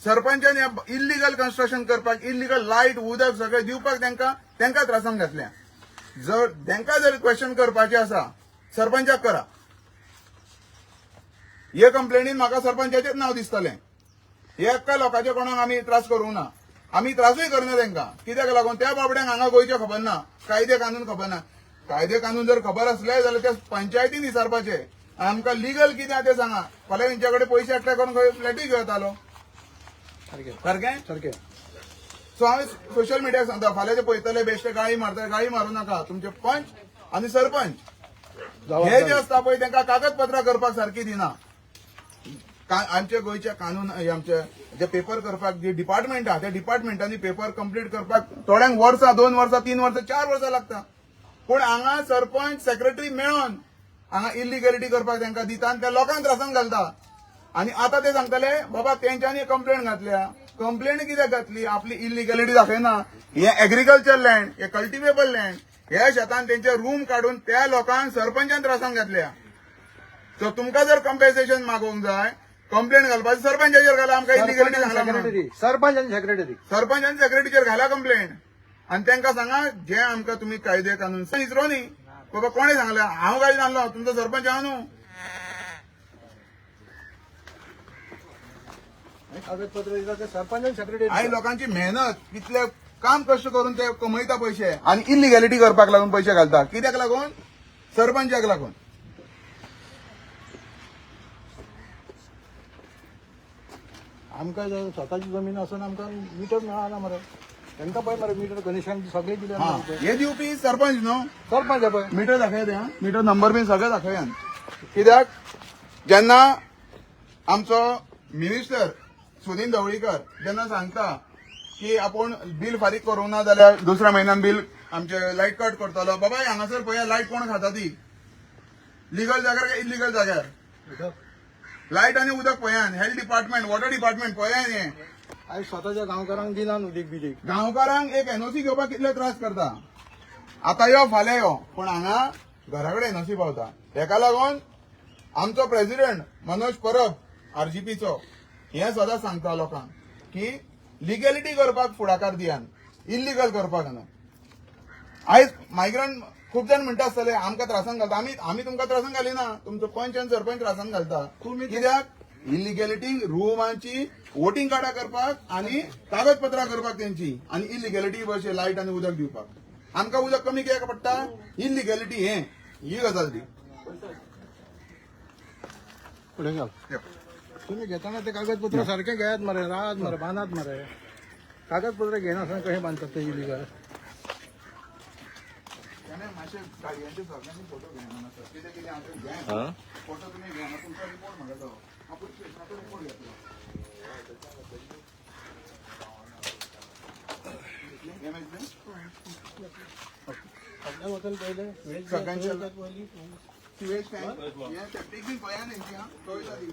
सरपंचान इल्लिगल कन्स्ट्रक्शन करपाक, इल्लिगल लायट उदक सगळें दिवपाक तांकां तांकां त्रासान घातल्या. जर तांकां जर क्वेश्चन करपाचें आसा सरपंचाक करा. हे कंप्लेनीन म्हाका सरपंचाचेच नांव दिसतलें. हे एका लोकांचे कोणाक आमी त्रास करूंक ना, आमी त्रासूय करना तांकां. कित्याक लागून? त्या बाबड्यांक हांगा गोंयचें खबर ना, कायदे कानून खबर ना. कायदे कानून जर खबर आसले जाल्यार त्या पंचायतीन विचारपाचे आमकां लिगल कितें आहा तें सांगा. फाल्यां तेंच्या कडेन पयशे एकठांय करून खंय फ्लॅटूय घेवतालो. सारकें? सारकें. सो हांवें सोशल मिडियाक सांगता, फाल्यां ते पळयतले बेश्टे गाळी मारता, गाळी मारूं नाका. तुमचे पंच आनी सरपंच हे जे आसता पळय तांकां कागदपत्रां करपाक सारकी दिना. आमच्या गोंयच्या कानून आमचे जे पेपर करपाक जे डिपार्टमेंट आहा त्या डिपार्टमेंटांनी पेपर कंप्लीट करपाक थोड्यांक वर्सां, 2 वर्सां, 3 वर्सां, 4 वर्सां लागता. पूण हांगा सरपंच सेक्रेटरी मेळोन हांगा इलिगलिटी करपाक तांकां दिता आनी त्या लोकांक त्रासान घालता. आनी आतां ते सांगतले बाबा तेंच्यांनी कंप्लेन घातल्या. कंप्लेन कित्याक घातली? आपली इलिगलिटी दाखयना. हे एग्रीकल्चर लँड, हे कल्टिवेबल लँड, ह्या शेतान तेंचे रूम काडून त्या लोकांक सरपंचान त्रासान घातल्या. सो तुमकां जर कंपेन्सेशन मागोवंक जाय, कंप्लेन घालपाची सरपंचाचेर घाला. आमकां इलिगलिटी सांगला. सरपंच आनी सेक्रेटरी, सरपंच आनी सेक्रेटरीचेर घाला कंप्लेन आनी तांकां सांगा जे आमकां तुमी कायदे कानून विचारो न्ही बाबा कोणें सांगलें? हांव काय जाणलो, तुमचो सरपंच हांव न्हू. कागदपत्र दिता ते सरपंच आनी सेक्रेटरी. आई लोकांची मेहनत, कितले काम कश्ट करून ते कमयता पयशे आनी इलिगॅलिटी करपाक लागून पयशे घालता. कित्याक लागून? सरपंचाक लागून. आमकां स्वताची जमीन आसून आमकां मिटर मेळना मरे. तांकां पळय मरे मिटर कनेक्शन सगळें दिलें. हे दिवपी सरपंच न्हू, सरपंच पळय मिटर दाखयता, मिटर नंबर बीन सगळें दाखया. कित्याक जेन्ना आमचो मिनिस्टर सुदिन ढवळीकर जेन्ना सांगता की आपूण बील फारीक करूंक ना जाल्यार दुसऱ्या म्हयन्यान बील आमचे लायट कट करतलो, बाबा हांगासर पळया लायट कोण खाता ती, लिगल जाग्यार काय इलिगल जाग्यार? लायट आनी उदक पळयान, हेल्थ डिपार्टमेंट, वॉटर डिपार्टमेंट पळयान. हे आयज स्वताच्या गांवकारांक दिना उदीक बिदीक. गांवकारांक एक एनओसी घेवपाक कितले त्रास करता. आतां यो फाल्यां यो, पूण हांगा घरा कडेन एनओसी पावता. हेका लागून आमचो प्रेसिडेंट मनोज परब आरजीपीचो हे सदांच सांगता लोकांक की लिगॅलिटी करपाक फुडाकार दियान, इल्लिगल करपाक न्हू. आयज मायग्रंट खूब जाण म्हणटा आसतले आमकां त्रासान घालता. आमी तुमकां त्रासान घालिना, तुमचो पंच आनी सरपंच त्रासान घालता. कित्याक? इलिगॅलिटी रुमाची वोटिंग कार्डां करपाक आनी कागदपत्रां करपाक तेंची, आनी इलिगॅलिटी बशे लायट आनी उदक दिवपाक. आमकां उदक कमी कित्याक पडटा? इलिगॅलिटी हे ही गजाल ती. फुडें घाल. तुमी घेतना ते कागदपत्र सारके घेयात मरे, रावात मरे, बांदात मरे. कागदपत्र घेयनासतना कशें बांदतात ते इलिगल? गाडयांचे सगळ्यांचे फोटो घेना सर, कितें कितें आसा घे फोटो तुमी घेना, तुमचो रिपोर्ट म्हाका जावो. हांव पुलीस स्टेशनाचो रिपोर्ट घेतलो. हे मेळटलें? सगळ्यांचे सिवेज टँक, हे सेप्टीक बीन पळया तेंची. हा कविता दी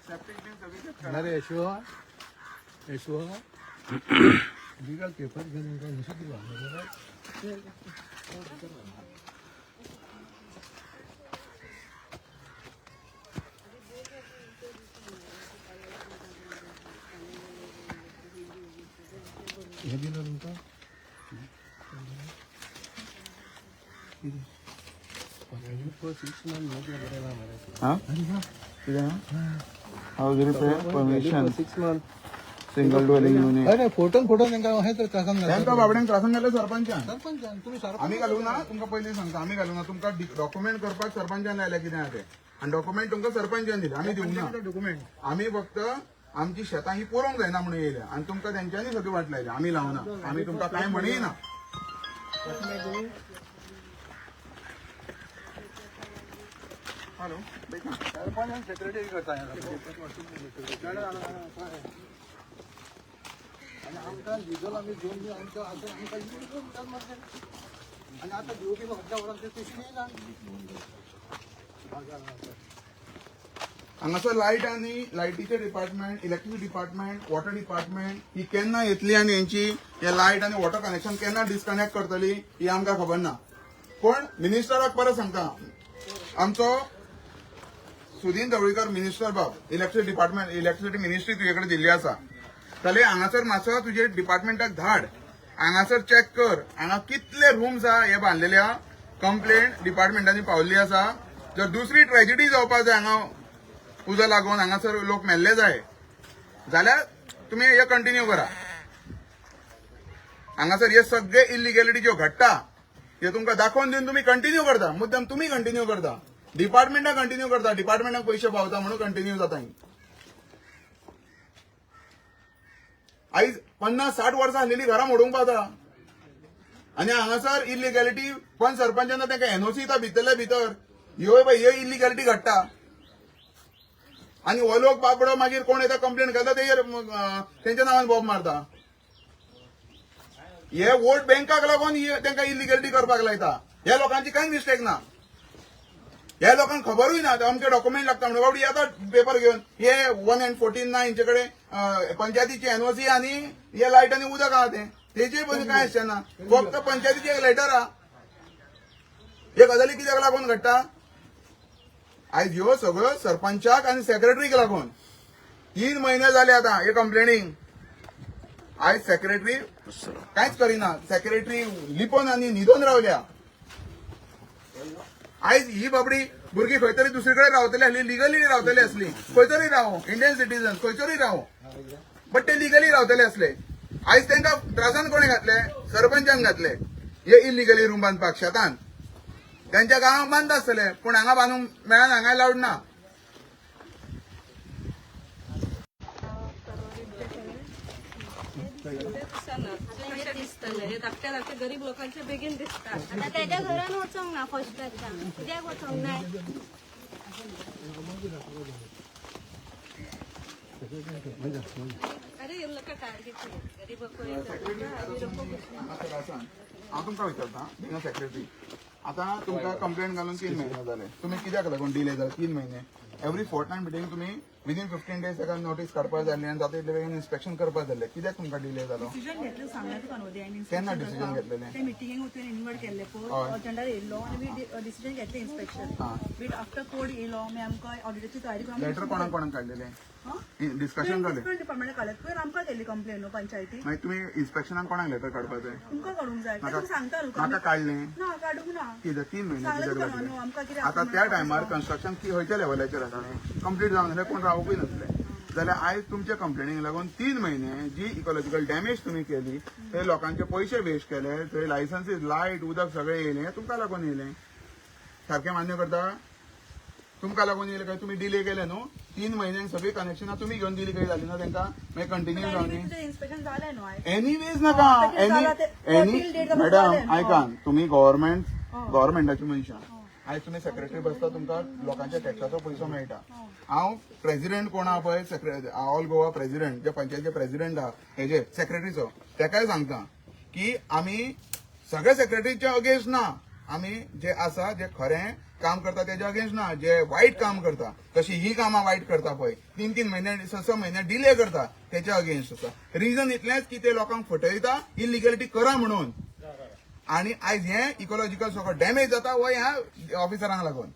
सेप्टीक बीन सगळी check करा. अरे यशवा, यशवा लिगल पेपर घेऊन तुमकां न्हू दिला. हे दिलं तुमकां? हा? कितें? House repair permission, 6 month single dwelling unit. हय रे, फोटोन फोटोन तांकां अशें तर त्रासान घालता. तांकां बाबड्यांक त्रासान घातले सरपंचान. सरपंचान तुमी सरपंच. आमी घालूं ना, तुमकां पयलीं सांगता, आमी घालूं ना. तुमकां डॉक्युमेंट करपाक सरपंचान लायलें कितें आहा तें. आनी डॉक्युमेंट तुमकां सरपंचान दिले, आमी दिवंक ना. डॉक्युमेंट आमी फक्त आमची शेतां ही पुरोवंक जायना म्हणून येयल्या आनी तुमकां तेंच्यांनी सगळी वाट लायली. आमी लावना, आमी तुमकां कांय म्हणीना. हॅलो. सरपंच आनी सेक्रेटरी करता हें सगळें. आनी आमकां लिगल आमी घेवन बी आमकां आतां आमकां इल्लीगल म्हणटात मरे. आनी आतां डीओपी खंयच्या वरान ते तशी येयना. हांगासर लायट आनी लायटीचे department, electric department, water department ही केन्ना येतली आनी हेंची हे लायट आनी वॉटर कनेक्शन केन्ना डिस्कनेक्ट करतली ही आमकां खबर ना. पण मिनिस्टराक परत सांगता, आमचो सुदीन ढवळीकर मिनिस्टर बाब, इलेक्ट्रिक डिपार्टमेंट, इलेक्ट्रिसिटी मिनिस्ट्री तुजे कडेन दिल्ली आसा, जाल्यार हांगासर मातसो तुजे डिपार्टमेंटाक धाड, हांगासर चॅक कर हांगा कितले रूम्स आहा हे बांदलेले आहा. कंप्लेंट डिपार्टमेंटांनी पावल्ली आसा. जर दुसरी ट्रेजिडी जावपाक जाय, हांगा उजो लागून हांगासर लोक मेल्ले जाय जाल्यार तुमी हे कंटिन्यू करा. हांगासर हे सगळे इलिगॅलिटी ज्यो घडटा हे तुमकां दाखोवन दिवन तुमी कंटिन्यू करता. मुद्दम तुमी कंटिन्यू करता, डिपार्टमेंटां कंटिन्यू करता, डिपार्टमेंटाक पयशे पावता म्हणून कंटिन्यू जाता ही. आयज 50-60 वर्सां आसलेली घरां मोडूंक पावता आनी हांगासर इलिगॅलिटी पण सरपंचान तांकां एनओसी दिता भितरल्या भितर. ह्यो पळय ह्यो इलिगॅलिटी घडटा आनी हो लोक बाबडो मागीर कोण येता कंप्लेन करता तेजेर तेंच्या नांवान बोब मारता. हे वोट बँकाक लागून तांकां इलिगॅलिटी करपाक लायता. ह्या लोकांची कांय मिस्टेक ना, ह्या लोकांक खबरूय ना अमके डॉक्युमेंट लागता म्हणून. बाबडी येता पेपर घेवन, हे 1 and 14 ना हेंचे कडेन पंचायतीची एनओसी आनी हे लायट आनी उदक आहा तें तेजे पयलीं कांय आसचें ना, फक्त पंचायतीचे एक लेटर आहा. हे गजाली कित्याक लागून घडटा आयज? ह्यो सगळ्यो सरपंचाक आनी सेक्रेटरीक लागून. 3 म्हयने जाले आतां हे कंप्लेनींग. आयज सेक्रेटरी कांयच करिना, सेक्रेटरी लिपोन आनी न्हिदोन रावल्या. आयज ही बाबडी भुरगीं खंय तरी दुसरी कडेन रावतली आसली, लिगली रावतली आसली, खंय तरी रावो, इंडियन सिटीजन खंय तरी रावो, बट ते लिगली रावतले आसले. आयज तांकां त्रासान कोणें घातले? सरपंचान घातले. हे इलिगली रूम बांदपाक शेतान त्यांच्या गांवांत बांदता आसतले, पूण हांगा बांदूंक मेळना, हांगा अलावड ना. कशें दिसतलें हे धाकटे धाकटे गरीब लोकांचे बेगीन दिसता. आतां तेज्या घरान वचोंक ना फर्स्टाच्या, कित्याक वचोंक नाय? अरे हे लोक टार्गेट गरीब. हांव तुमकां विचारता, बींग अ सेक्रेटरी, आतां तुमकां कंप्लेन घालून 3 म्हयने जाले, तुमी कित्याक लागून डिले जाले 3 म्हयने? एवरी फोर्टनायट मिटींग तुमी विदीन 15 डेज ताका नोटीस काडपाक जाय आनी जाता तितले बेगीन इन्स्पेक्शन करपाक जाल्लें. कित्याक तुमकां डिले जालो? डिसिजन घेतलें सांगलें तुका न्हू तें. केन्ना डिसिजन घेतलेलें? ते मिटिंगेक वचून इन्वायट केल्ले पळय, अजेंडार येयल्लो आनी डिसिजन घेतलें इन्स्पेक्शन. बीट आफ्टर कोड येयलो, मागीर आमकां ऑडिटाची तयारी करून लेटर कोणाक कोणाक काडलेलें? डिस्कशन जालें? डिफरंट डिपार्टमेंटाक काडलें. पयर आमकां केल्ली कंप्लेन न्हू पंचायती. मागीर तुमी इन्स्पेक्शनाक कोणाक लेटर काडपाक जाय? तुमकां काडूंक जाय तें तुमी सांगता न्हू. म्हाका काडलें ना, काडूंक ना. कित्याक 3 म्हयने सांगलें कित्याक तुका लागले? न्हू आमकां कितें. आतां त्या टायमार कन्स्ट्रक्शन खंयच्या लेवलाचेर आसा, कंप्लीट जावंक नासलें, कोण रावपूय नासले. जाल्यार आयज तुमच्या कंप्लेनीक लागून 3 म्हयने जी इकोलॉजिकल डॅमेज तुमी केली, थंय लोकांचे पयशे वेस्ट केले, थंय लायसन्सीस, लायट, उदक सगळें येयलें, तुमकां लागून येयलें. सारकें मान्य करता? तुमकां लागून येयलें काय तुमी डिले केले न्हू? 3 म्हयन्यांक सगळीं कनेक्शनां तुमी घेवन दिली काय जाली ना तांकां, मागीर कंटिन्यू जावनी. इन्स्पेक्शन जालें न्हू आयज. एनिवेज नाका एनी एनी मॅडम, आयकान, तुमी गव्हर्मेंटाची मनशां. आयज तुमी सेक्रेटरी बसता, तुमकां लोकांच्या टॅक्साचो पयसो मेळटा. हांव प्रेसिडेंट कोण आहा पळय, ऑल गोवा प्रेसिडेंट, जे पंचायतीचे प्रेसिडेंट आहा हेजे सेक्रेटरीचो, तेकाय सांगता की आमी सगळे सेक्रेटरीच्या अगेन्स्ट ना. आमी जे आसा, जे खरें काम करता तेच्या अगेन्स्ट ना, जे वायट काम करता, तशी ही कामां वायट करता पळय, 3-3 म्हयने, 6-6 म्हयने डिले करता, तेच्या अगेन्स्ट आसा. रिजन इतलेंच की ते लोकांक फटयता इलिगॅलिटी करा म्हणून, आनी आयज हें इकोलॉजिकल सगळो डॅमेज जाता हो ह्या ऑफिसरांक लागून.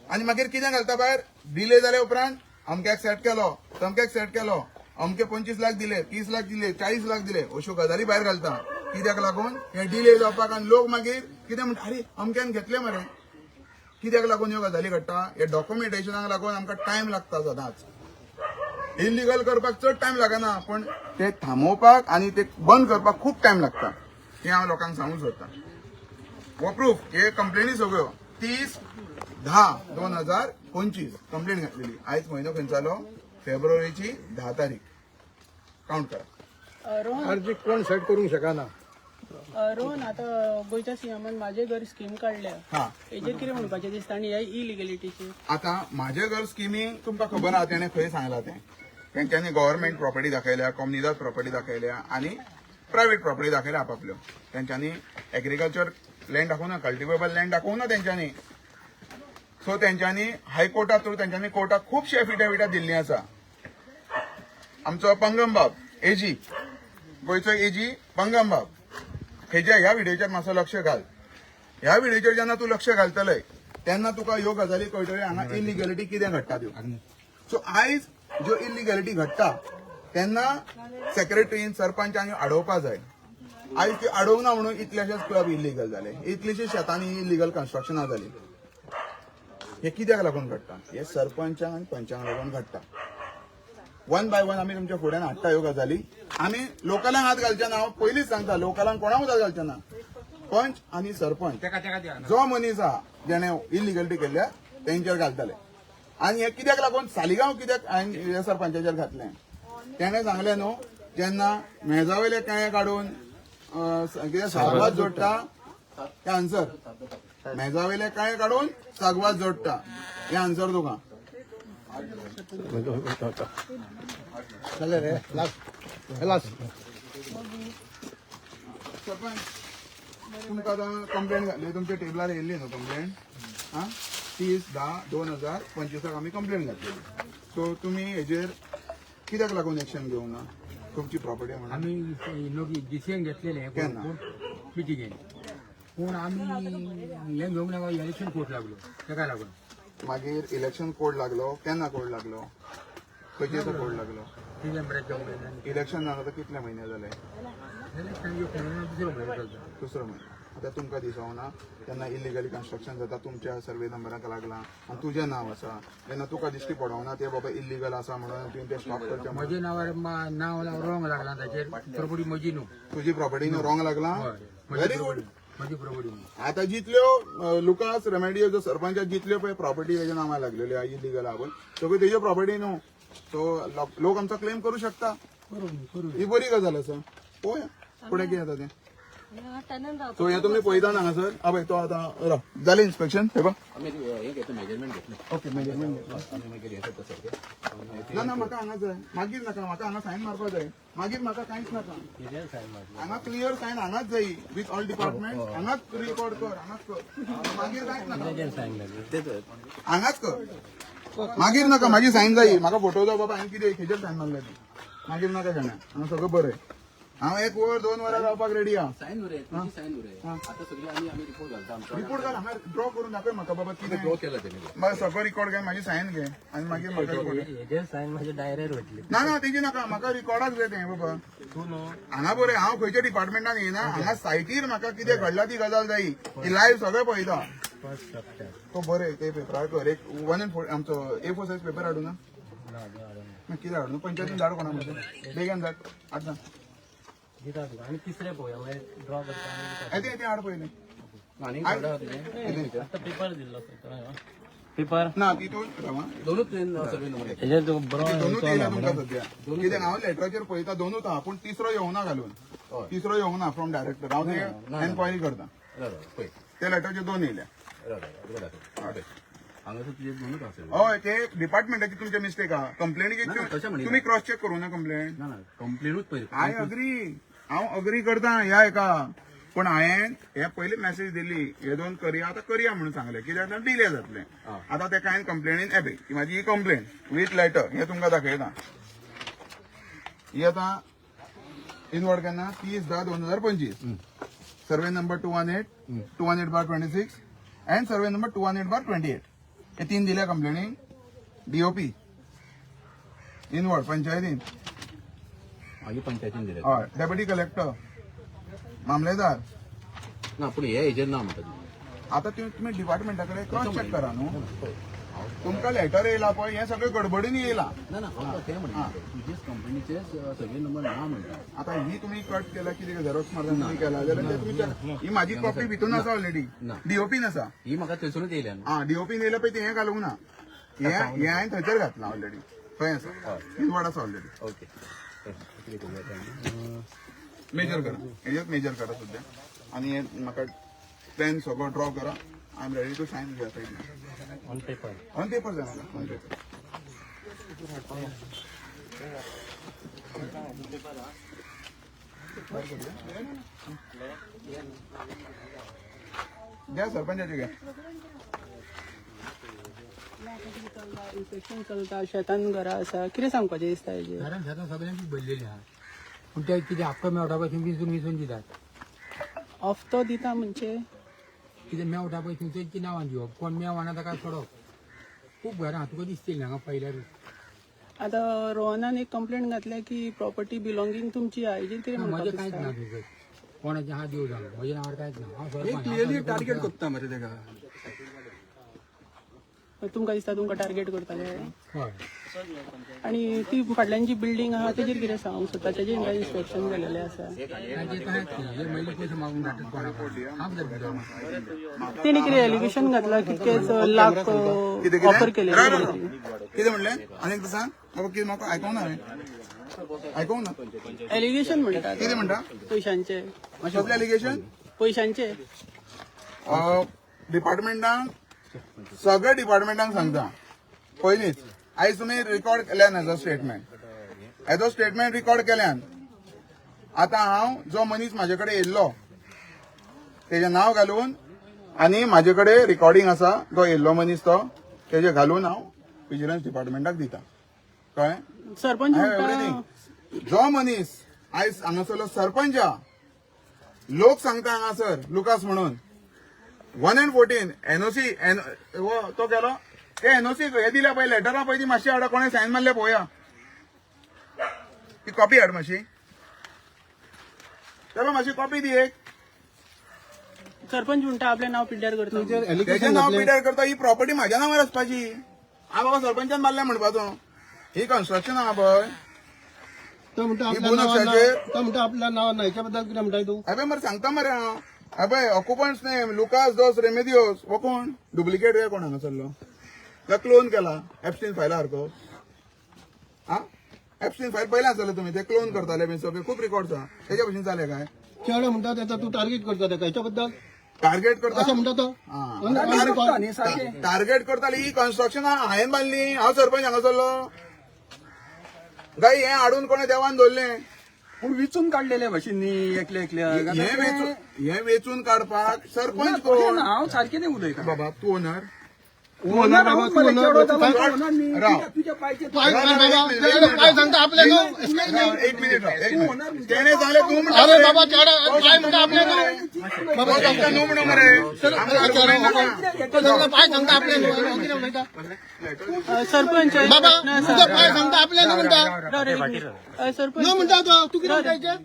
आनी मागीर कितें घालता भायर, डिले जाले उपरांत अमक्याक सेट केलो, तमक्याक सेट केलो, अमके 25 लाख दिले, 30 लाख दिले, 40 लाख दिले, अश्यो गजाली भायर घालता. कित्याक लागून हे डिले जावपाक? आनी लोक मागीर कितें म्हणटा, अरे अमक्यान घेतले मरे. कित्याक लागून ह्यो गजाली घडटा? हे डॉक्युमेंटेशनाक लागून आमकां टायम लागता सदांच. इलिगल करपाक चड टायम लागना, पण ते थांबोवपाक आनी ते बंद करपाक खूब टायम लागता. हें हांव लोकांक सांगूंक सोदतां. हो प्रूफ, हे कंप्लेनी सगळ्यो. 30/10/2025 कंप्लेंट घातलेली. आयज म्हयनो खंयचो जालो? फेब्रुवारीची 10 तारीख. काउंट करा. रोहन, अर्जी कोण सेट करूंक शकना. रोहन, आतां गोंयच्या सीएमान माझे घर स्कीम काडल्या, हेजेर कितें म्हणपाचें दिसता आनी ह्या इलिगलिटीचेर? आता माझे घर स्किमी तुमकां खबर आहा तेणें खंय सांगलां तें. तेंच्यांनी गव्हर्मेंट प्रॉपर्टी दाखयल्या, कोमनिदाद प्रॉपर्टी दाखयल्या आनी प्रायव्हेट प्रॉपर्टी दाखयल्या आपापल्यो. तेंच्यांनी एग्रीकल्चर लँड दाखोवना, कल्टिवेबल लँड दाखोवना तेंच्यांनी. सो तेंच्यांनी हायकोर्टा थ्रू तेंच्यांनी कोर्टाक खुबशे एफिडेविटां दिल्लीं आसा. आमचो पंगमबाब एजी, गोंयचो एजी पंगमबाब, हेज्या ह्या व्हिडियोचेर मातसो लक्ष घाल. ह्या व्हिडियोचेर जेन्ना तूं लक्ष घालतलय तेन्ना तुका ह्यो गजाली कळटल्यो हांगा इलिगॅलिटी कितें घडटा त्यो. सो आयज ज्यो इलिगॅलिटी घडटा तेन्ना सेक्रेटरीन सरपंचांनी आडोवपा जाय. आयज ती आडोवना म्हणून इतलेशेच क्लब इलिगल जाले, इतलीशीं शेतांनी इलिगल कन्स्ट्रक्शनां जाली. हे कित्याक लागून घडटा? हे सरपंचांक आनी पंचांक लागून घडटा. वन बाय वन आमी तुमच्या फुड्यान हाडटा ह्यो गजाली. आमी लोकलांक हात घालचे ना, हांव पयलींच सांगता, लोकलांक कोणाकूच हात घालचे ना. पंच आनी सरपंच जो मनीस आहा जेणे इलिगलिटी केल्ल्या तेंचेर घालतले. आनी हे कित्याक लागून सालिगांव कित्याक हांवें हे सरपंचाचेर घातलें? तेणें सांगलें न्हू, जेन्ना मेजा वयले कांय काडून कितें सागवात जोडटा, ते आन्सर मेजा वयले कांय काडून सागवात जोडटा, हे आन्सर तुका. जालें रे, लास्ट लास्ट. सरपंच, तुमकां आतां कंप्लेन घातली, तुमच्या टेबलार येयल्ली न्हू कंप्लेन? आं, 30/10/2025 आमी कंप्लेन घातलेली. सो तुमी हेजेर कित्याक लागून एक्शन घेवंक ना? तुमची प्रॉपर्टी म्हणून. आमी लोक डिसिजन घेतलेले केन्ना? मिटिंगेन, पूण आमी हें घेवंक ना. इलेक्शन कोर्ट लागलो तेका लागून. मागीर इलेक्शन कोड लागलो केन्ना? कोड लागलो खंयचे दिसा कोड लागलो? डिसेंबराच्या म्हयन्यान. इलेक्शन जावन आतां कितले म्हयने जाले? इलेक्शन दुसरो म्हयनो चलता. दुसरो म्हयनो. आतां तुमकां दिसना तेन्ना इलिगली कन्स्ट्रक्शन जाता, तुमच्या सर्वे नंबराक लागला आनी तुजें नांव आसा, तेन्ना तुका दिश्टी पडोवना ते बाबा इलिगल आसा म्हणून तुवें तें स्टॉप करचें म्हणून. म्हजे नांवार नांव रॉंग लागला ताचेर, प्रॉपर्टी म्हजी न्हू. तुजी प्रॉपर्टी न्हू, रॉंग लागला. Very good. म्हजी प्रॉपर्टी न्हू. आता जितल्यो लुकास रेमेडियो जो सरपंच, जितल्यो पळय प्रॉपर्टी तेच्या नांवार लागलेल्यो इलिगल आहा पळय, सगळ्यो तेज्यो प्रॉपर्टी न्हू. सो लोक आमचो क्लेम करू शकता. ही बरी गजाल आसा. पळोवया फुडें कितें जाता तें. सो हें तुमी पळयता हांगासर. हय, तो आतां राव, जालें इन्स्पेक्शन हे पळय. आमी हें घेतलें, मेजरमेंट घेतलें. Okay, measurement. आमी मागीर हें करता सारकें. ना ना, म्हाका हांगा जाय, मागीर नाका. म्हाका हांगा सायन मारपा जाय, मागीर म्हाका कांयच नाका. हांगा क्लियर सायन हांगाच जाय, विथ ऑल डिपार्टमेंट. हांगाच रिकॉर्ड कर, हांगाच कर, मागीर कांयच नाका. हांगाच कर, मागीर नाका. म्हाजी सायन जाय, म्हाका फोटो जाव बाबा हांवें कितें खेचेर सायन मारले ती. मागीर नाका जाणा. हांगा सगळं बरें. हांव 1 वर 2 वरां रावपाक रेडी आहा. सायन उरे, तुजी सायन उरे. आता सगळे आमी आमी रिपोर्ट घालता आमचो. रिपोर्ट घाल, हांगा ड्रॉ करून दाखय म्हाका बाबा कितें. ड्रॉ केला तेणी. म्हाका सगळो रिकॉर्ड घे, म्हाजी सायन घे आनी मागीर म्हाका रिपोर्ट. हेजेर सायन म्हाजे डायरेर वतली. ना ना, तेजी नाका, म्हाका रिकॉर्डाक जाय तें बाबा. हांगा बरें, हांव खंयच्या डिपार्टमेंटान येना. हांगा सायटीर म्हाका कितें घडला ती गजाल जायी, ती लायव्ह सगळें पळयता. तो बरें ते पेपरार कर एक 1 and 4 आमचो A4 size paper हाडूं ना? कितें हाडूं? पंचायतीन धाड कोणा मातशें बेगीन धाड आतां. दिता तुका आनी तिसरें पळोवया, मागीर ड्रॉ करता. येते येते, हाड पयलीं. आनी थोडो तुजें. आतां पेपर दिल्लो पेपर. ना, तितून राव. दोनूच सर्वे नंबर. हेजेर तुका बरो. दोनूच येयला तुमकां सद्या. कित्याक हांव लेटराचेर पळयता, दोनूच आहा, पूण तिसरो येवना घालून, तिसरो येवना फ्रॉम डायरेक्टर. हांव ते एनक्वायरी करता. पळय. त्या लेटराचेर 2 येयल्या. हांगासर तुजे दोनूच आसा. हय, ते डिपार्टमेंटाची तुमचे मिस्टेक आहा. कंप्लेन ना, तशें म्हणिना. तुमी क्रॉस चेक करूं ना कंप्लेन? ना ना, कंप्लेनूच पळय. I agree, हांव अग्री करता ह्या हेका, पूण हांवें हे पयली मॅसेज दिली, हे दोन करया आतां, करया म्हणून सांगलें, कित्याक डिले जातलें. आतां तेका हांवें कंप्लेनीन एबे ही म्हाजी ही कंप्लेन विथ लेटर हे तुमकां दाखयता. ही आतां इनवर्ड केन्ना? 30/10/2025. Survey number 218, 218/26 and survey number 218/28, हे तीन दिल्या कंप्लेनी डीओपी इनवर्ड पंचायतीन. मागीर पंचायतीन दिले. हय, डेप्युटी कलेक्टर, मामलेदार. ना, पूण हे हेजेर ना म्हणटा तुमी. आता तुम्ही डिपार्टमेंटा कडेन क्रॉस चेक करा न्हू. हांव तुमकां लेटर येयला पळय, हें सगळें गडबडीन येयला. ना ना, हांव तें म्हणटा, तुजेच कंपनीचे सर्वे नंबर ना म्हणटा. आता ही तुम्ही कट केला कितें, झेरॉक्स मारता तुम्ही केला जाल्यार ते तुमी check. ही माझी कॉपी भितून आसा ऑलरेडी. ना. डीओपीन आसा. ही म्हाका थंयसरूच येयल्या न्हू. हा, डीओपीन येयला पळय, ते हें घालूंक ना, हें हें हांवें थंयसर घातलां ऑलरेडी, थंय आसा, निवड आसा ऑलरेडी. ओके. मेजर करा, हेजेच मेजर करा सद्या आनी हे म्हाका प्लॅन सगळो ड्रॉ करा. I am ready to sign घ्या सायडीन. On paper. ऑन पेपर जाय म्हाका, ऑन पेपर. द्या सरपंचाचे घ्या. इन्स्पेक्शन चलता, शेतान घरां आसा, कितें सांगपाचें दिसता हेजेर? कारण शेतां सगळ्यांची भरलेली आहा, पूण ते कितें हप्तो मेळटा पळय थंय विंचून विंचून दितात. हफ्तो दिता म्हणजे? कितें मेवटा पळय थंय तेंची नांवां दिवप, कोण मेवना ताका सोडप. खूब घरां तुका दिसतलीं हांगा पळयल्यारूच. आतां रोहनान एक कंप्लेंट घातल्या की प्रॉपर्टी बिलॉंगींग तुमची आहा, हेजेर कितें म्हजें म्हणपाक कांयच दिसता? ना तुजं कोणाचें आहा देव जाणा, म्हज्या नांवार कांयच ना. हांव सरपंच. क्लियरली टार्गेट करता मरे तेका. तुमकां दिसता तुमकां टार्गेट करताले? हय. आनी ती फाटल्यान जी बिल्डींग आहा तेजेर कितें सांगूंक सोदता? तेजेर काय इन्स्पेक्शन जालेलें आसा? तांचे कांयच ना, हे मयले पयशे मागून धाडटात कोणाक, हांव कित्याक दितलो? तेणी कितें एलिगेशन घातला, कितकेच लाख कितें? ऑफर कितें? केले. राव, राव, राव. कितें म्हणलें आनी एकदां सांग म्हाका. कितें म्हाका आयकोंक ना, हांवें आयकोंक ना. एलिगेशन म्हणटा. कितें म्हणटा? पयशांचे. कसलें एलिगेशन? पयशांचे. डिपार्टमेंटांक, सगळ्या डिपार्टमेंटांक सांगता पयलींच, आयज तुमी रिकॉर्ड केल्यान as a statement, as a statement record केल्यान. आतां हांव जो मनीस म्हाजे कडेन येयल्लो तेजें नांव घालून आनी म्हाजे कडेन रिकॉर्डिंग आसा, जो येयल्लो मनीस तो तेजें घालून हांव विजिलन्स डिपार्टमेंटाक दिता, कळ्ळें? सरपंच I have म्हणटा एवरीथींग. जो मनीस आयज हांगासरलो सरपंच आहा, लोक सांगता हांगासर लुकास म्हणून 1 and 14 NOC तो केलो, ते एनओसी हे दिल्या पळय, लेटरां पळय, ती मातशी हाडा, कोणें सायन मारल्या पळोवया. ती कॉपी हाड मातशी, चलो मातशी कॉपी दी एक. सरपंच म्हणटा आपलें नांव पिड्ड्यार करता. तेजें नांव पिड्ड्यार करता. ही प्रॉपर्टी म्हाज्या नांवार आसपाची. हांव बाबा सरपंचान मारल्या म्हणपाचो. ही कन्स्ट्रक्शन आहा पळय, तो म्हणटा ही आपल्या नावार ना. भूनक्षाचेर. तो म्हणटा आपल्या नावार ना, हेच्या बद्दल कितें म्हणटाय तूं? अबे मरे, सांगता मरे हांव. अबे, ऑक्युपंट्स नेम लुकास दोस रेमेदियोस. हो कोण डुप्लिकेट काय कोण हांगासरलो काय क्लोन केला एप्स्टीन फायला सारको? हा, एप्स्टीन फायल पयलें आसतलें तुमी, ते क्लोन करताले बी सगळे, खूब रिकॉर्ड्स आहा. तेच्या भशेन जालें काय? चेडो म्हणटा तेचा तूं टार्गेट करता तेका, हेच्या बद्दल? टार्गेट करता? अशें म्हणटा तो. टार्गेट करताली. ही कन्स्ट्रक्शन हांवें बांदली, हांव सरपंच हांगासरलो. गाय हें हाडून कोणें देवान दवरलें? पूण विचून काडलेले भशेन न्ही एकले एकल्या. हे वेचून काडपाक सरपंच कोण? हांव सारकें न्ही उलयता. बाबा, तूं ओनर? ओनर हांवूच मरे, चेडो जालो ओनर न्ही. राव. तुज्या पायचे. पाय पाय सांगता आपल्या न्हू. एक मिनिट राव, एक मिनिट. तेणे सांगलें, तूं म्हणटा. अरे बाबा, चेडो पाय म्हणटा आपल्या न्हू. बाबा सांगता न्हू म्हणून मरे. आमकां argument नाका. पाय सांगता आपल्या न्हू, कितें उलयता? सरपंच बाबा, तुजो पाय सांगता आपल्या न्हू म्हणटा. राव रे, एक मिनिट. सरपंच. न्हू म्हणटा तो, तूं कितें म्हणटा?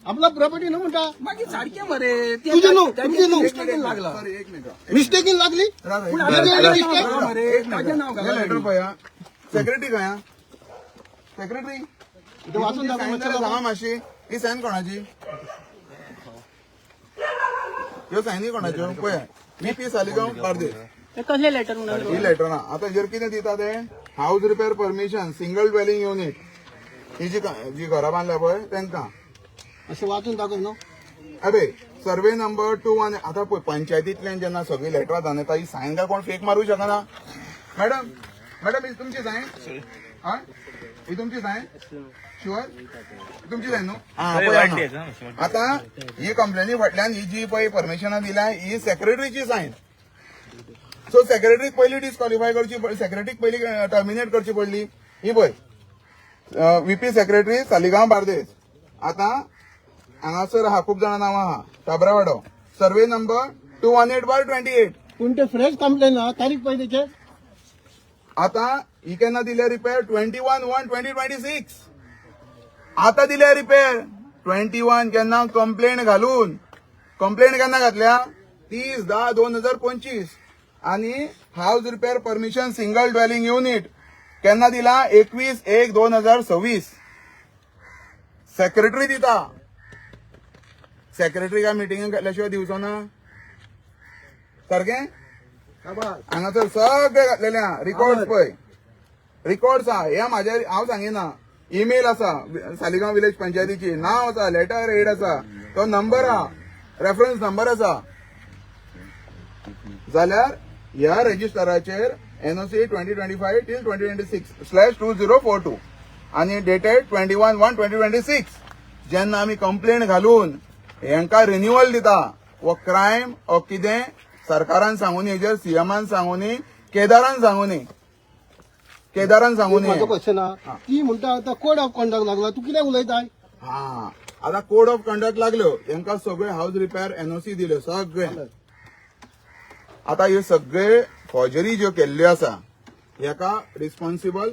आपला प्रॉपर्टी न्हू म्हणटा. मागीर सारकें मरे. तुजें न्हू, तुमचें न्हू. मिस्टेकीन लागला. सॉरी, एक मिनिट राव. मिस्टेकीन लागली. राव, एक मिस्टेक. मरे. एक मिनिट. ताजें नांव हे लेटर पळया. सेक्रेटरी खंय? सेक्रेटरी. वाचून दाखव. सायन जाल्यार सांगा मातशी, ही सायन कोणाची? ह्यो सायनी कोणाच्यो पळया. मी पी सालिगांव, बार्देस. हे कसले लेटर म्हणून? ही लेटरां आतां हेजेर कितें दिता ते, house repair permission, single dwelling unit, ही जी जी घरां बांदल्या पळय तांकां. अशें वाचून दाखय न्हू. अरे, सर्वे नंबर 21. आतां पळय, पंचायतींतल्यान जेन्ना सगळीं लेटरां जावन येता, ही सायन काय कोण फेक मारूं शकना. मॅडम, मॅडम, ही तुमची सायन? हय, ही तुमची सायन? शुअर तुमची सायन न्हू? आं, पळय हांगा. आतां ही कंप्लेनी फाटल्यान ही जी पळय परमिशनां दिल्या, ही सेक्रेटरीची सायन. सो सेक्रेटरीक पयली डिस्क्वॉलिफाय करची, सेक्रेटरीक पयली टर्मिनेट करची पडली. ही पळय, व्हीपी सेक्रेटरी सालिगांव बार्देस. आतां हांगासर आहा खूब जाणां नांवां आहा. ताबरावाडो, सर्वे नंबर 218/28. पूण ते फ्रेश कंप्लेन आहा, तारीख पळय तेचे. आतां ही केन्ना दिल्या रिपेर? 21/1/2026. आतां दिल्या रिपेर 21 केन्ना कंप्लेन घालून. कंप्लेन केन्ना घातल्या? 30/10/2025. आणि house repair permission single dwelling unit केन्ना दिला? 21/1/2026. सेक्रेटरी दिता. सेक्रेटरी काय मिटिंगेक घातल्या शिवाय दिवचो ना? सारकें. हांगासर सगळे घातलेले आहा. रिकॉर्ड्स पळय, रिकॉर्ड्स आहा. हे म्हाजे हांव सांगिना. ईमेल आसा सालिगांव विलेज पंचायतीची, नांव आसा, लेटर हेड आसा, तो नंबर आहा, रेफरन्स नंबर आसा. जाल्यार ह्या रजिस्टराचेर NOC 2025 till 2026/2042 आनी dated 21/1/2026. जेन्ना आमी कंप्लेन घालून हेंका रिन्युअल दिता, हो क्रायम हो कितें सरकारान सांगूनी हेजेर, सीएमान सांगूनी, केदारान सांगूनी, केदारान सांगूनी. म्हाजो क्वेश्चन आहा, ती म्हणटा आतां कोड ऑफ कंडक्ट लागला, तूं कितें उलयताय? हा, आता कोड ऑफ कंडक्ट लागल्यो हेंका सगळे हाऊस रिपेअर एनओसी दिल्यो सगळे. आता ह्यो सगळे फॉर्जरी ज्यो केल्ल्यो आसा, हेका रिस्पॉन्सिबल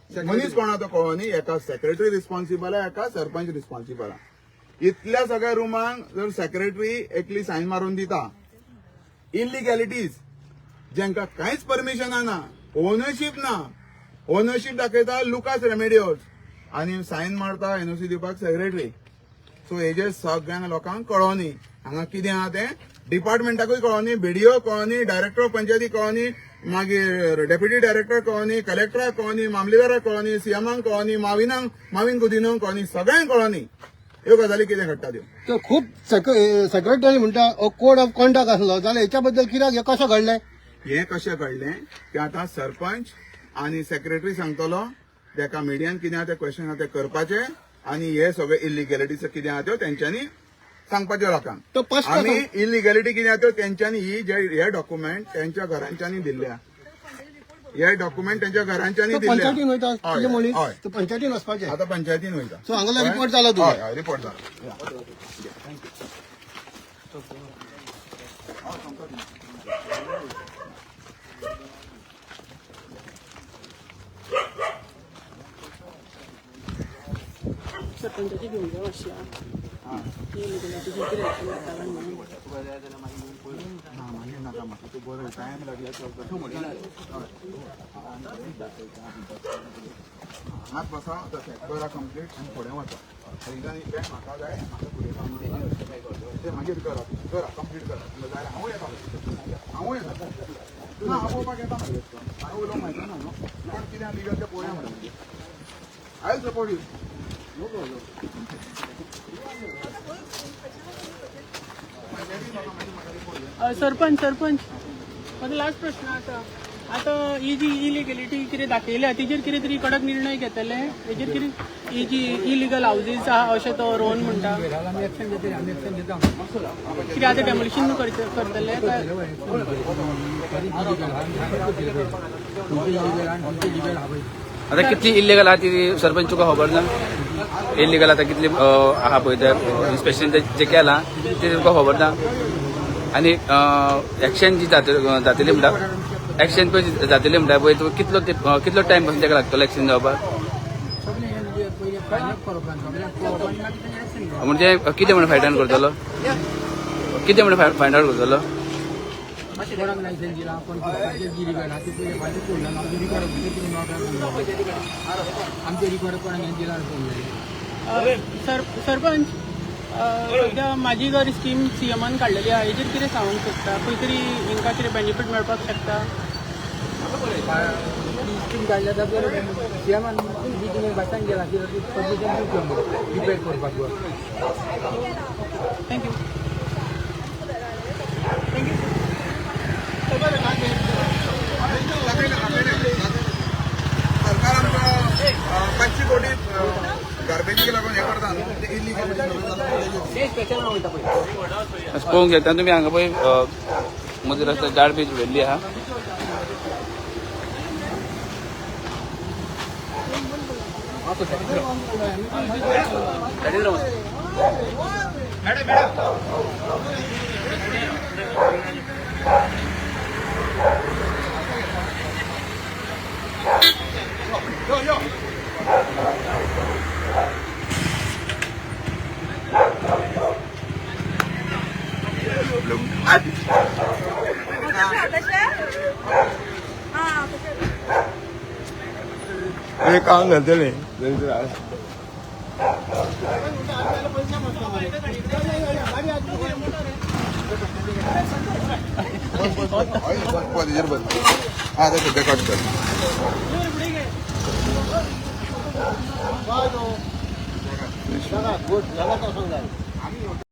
मनीस कोणा तो कळो न्ही. एका सेक्रेटरी रिस्पॉन्सिबल आहा, एका सरपंच रिस्पॉन्सिबल आहा. इतल्या सगळ्या रुमांक जर सेक्रेटरी एकली सायन मारून दिता, इलिगॅलिटीज जेंका कांयच परमिशन ना, ओनरशीप ना, ओनरशीप दाखयता लुकास रेमेडियोज आनी सायन मारता एनओसी दिवपाक सेक्रेटरी. सो हेजेर सगळ्यांक लोकांक कळोनी हांगा कितें आहा तें. डिपार्टमेंटाकूय कळोनी, बीडीओ कळोनी, डायरेक्टर ऑफ पंचायती कळोनी, मागीर डेप्युटी डायरेक्टर कळोनी, कलेक्टराक कळोनी, मामलेदाराक कळोनी, सीएमाक कळोनी, माविनाक, माविन कुदिनोक कळोनी, सगळ्यांक कळोनी ह्यो गजाली कितें घडटा त्यो. तर खूब सेक्रेटरी म्हणटा कोड ऑफ कंडक्ट आसलो जाल्यार हेच्या बद्दल कित्याक, हें कशें घडलें? हें कशें घडलें तें आतां सरपंच आनी सेक्रेटरी सांगतलो. तेका मिडियान कितें आहा तें क्वेश्चन आहा तें करपाचें आनी हे सगळे इलिगॅलिटीचो कितें आहा त्यो तेंच्यांनी सांगपाच्यो लोकांक. तो प्रश्न. आनी इलिगॅलिटी कितें आहा त्यो तेंच्यांनी ही जे हे डॉक्युमेंट तेंच्या घरांच्यांनी दिल्ले आहा. हे डॉक्युमेंट तेंच्या घरांच्यांनी तो दिल्ले. पंचायतीन वयता. हय, तुजें मनीस हय. तो पंचायतीन वचपाचें. आतां पंचायतीन वयता. सो हांगासर रिपोर्ट जाला तुजो? हय हय, रिपोर्ट जाला. सरपंचाची घेवन जाय मातशी. कितें वातावरण म्हणून. ना, मागीर नाका म्हाका. तूं बरो टायम लागल्यार चलता. हांगाच बसा तशें करा कंप्लीट आनी फुडें वचा. थंयच्यान इतलें म्हाका जाय, म्हाका फुडें काम आसा. तें मागीर करा, करा कंप्लीट करा. जाल्यार हांवूय येता, हांवूय येता ना, हांव पळोवपाक येता मागीर. हांवें उलोवंक मेळटा ना न्हू, पण कितें लिगल तें पळोवया मरे. I support you. No problem. Sarpanch, sarpanch, म्हाजो लास्ट प्रश्न आसा. आतां ही जी इलिगेलिटी कितें दाखयल्या तिजेर कितें तरी कडक निर्णय घेतले? हेजेर कितें, ही जी इलिगल हावजीस आहा अशें तो रोहन म्हणटा, आमी एक्शन घेतले, आमी एक्शन घेता. कितें आतां डेमोलिशन करतले काय? आता कितली इल्लीगल आहा ती सरपंच तुका खबर ना? इल्लीगल आतां कितली आहा पळय ते इन्स्पेक्शन जे केलां ते तुका खबर ना? आनी एक्शन जी जातली म्हणटा, एक्शन पळय जातली म्हणटा पळय, तूं कितलो कितलो टायम पासून ताका लागतलो एक्शन जावपाक? म्हणजे कितें म्हणून फायंड आउट करतलो, कितें म्हणून फायंड आउट करतलो? कोणाक लायसन्स दिला, कोण इलिगल आहा ते पयलें फायनल पडला. आमचे रिकॉर्ड आमचे रिकॉर्ड कोणाक हें दिला पडलें. सर, सरपंच, सद्या माझी घर स्कीम सीएमान काडलेली आहा, हेजेर कितें सांगूंक सोदता? खंय तरी हेंकां कितें बेनिफीट मेळपाक शकता? स्कीम काडल्या जाल्यार सीएमान मिटींगेक भाशण केलां की परमिशन दिवचें म्हणून रिपेर करपाक. Thank you. दाखयलें, दाखयलें. सरकार आमकां 500 कोटी गार्बेजीक लागून हें करता न्हू, ते इलिगल. पळोवंक शकता तुमी हांगा पळय, मदीं रस्त्यार गार्बेज उडयल्ली आहा. सायडीन राव. अरे काम जातलें. हय, बस, बस, हेजेर बस. हा, तें रेकॉर्ड कर. गुड, जागा तसो जाय.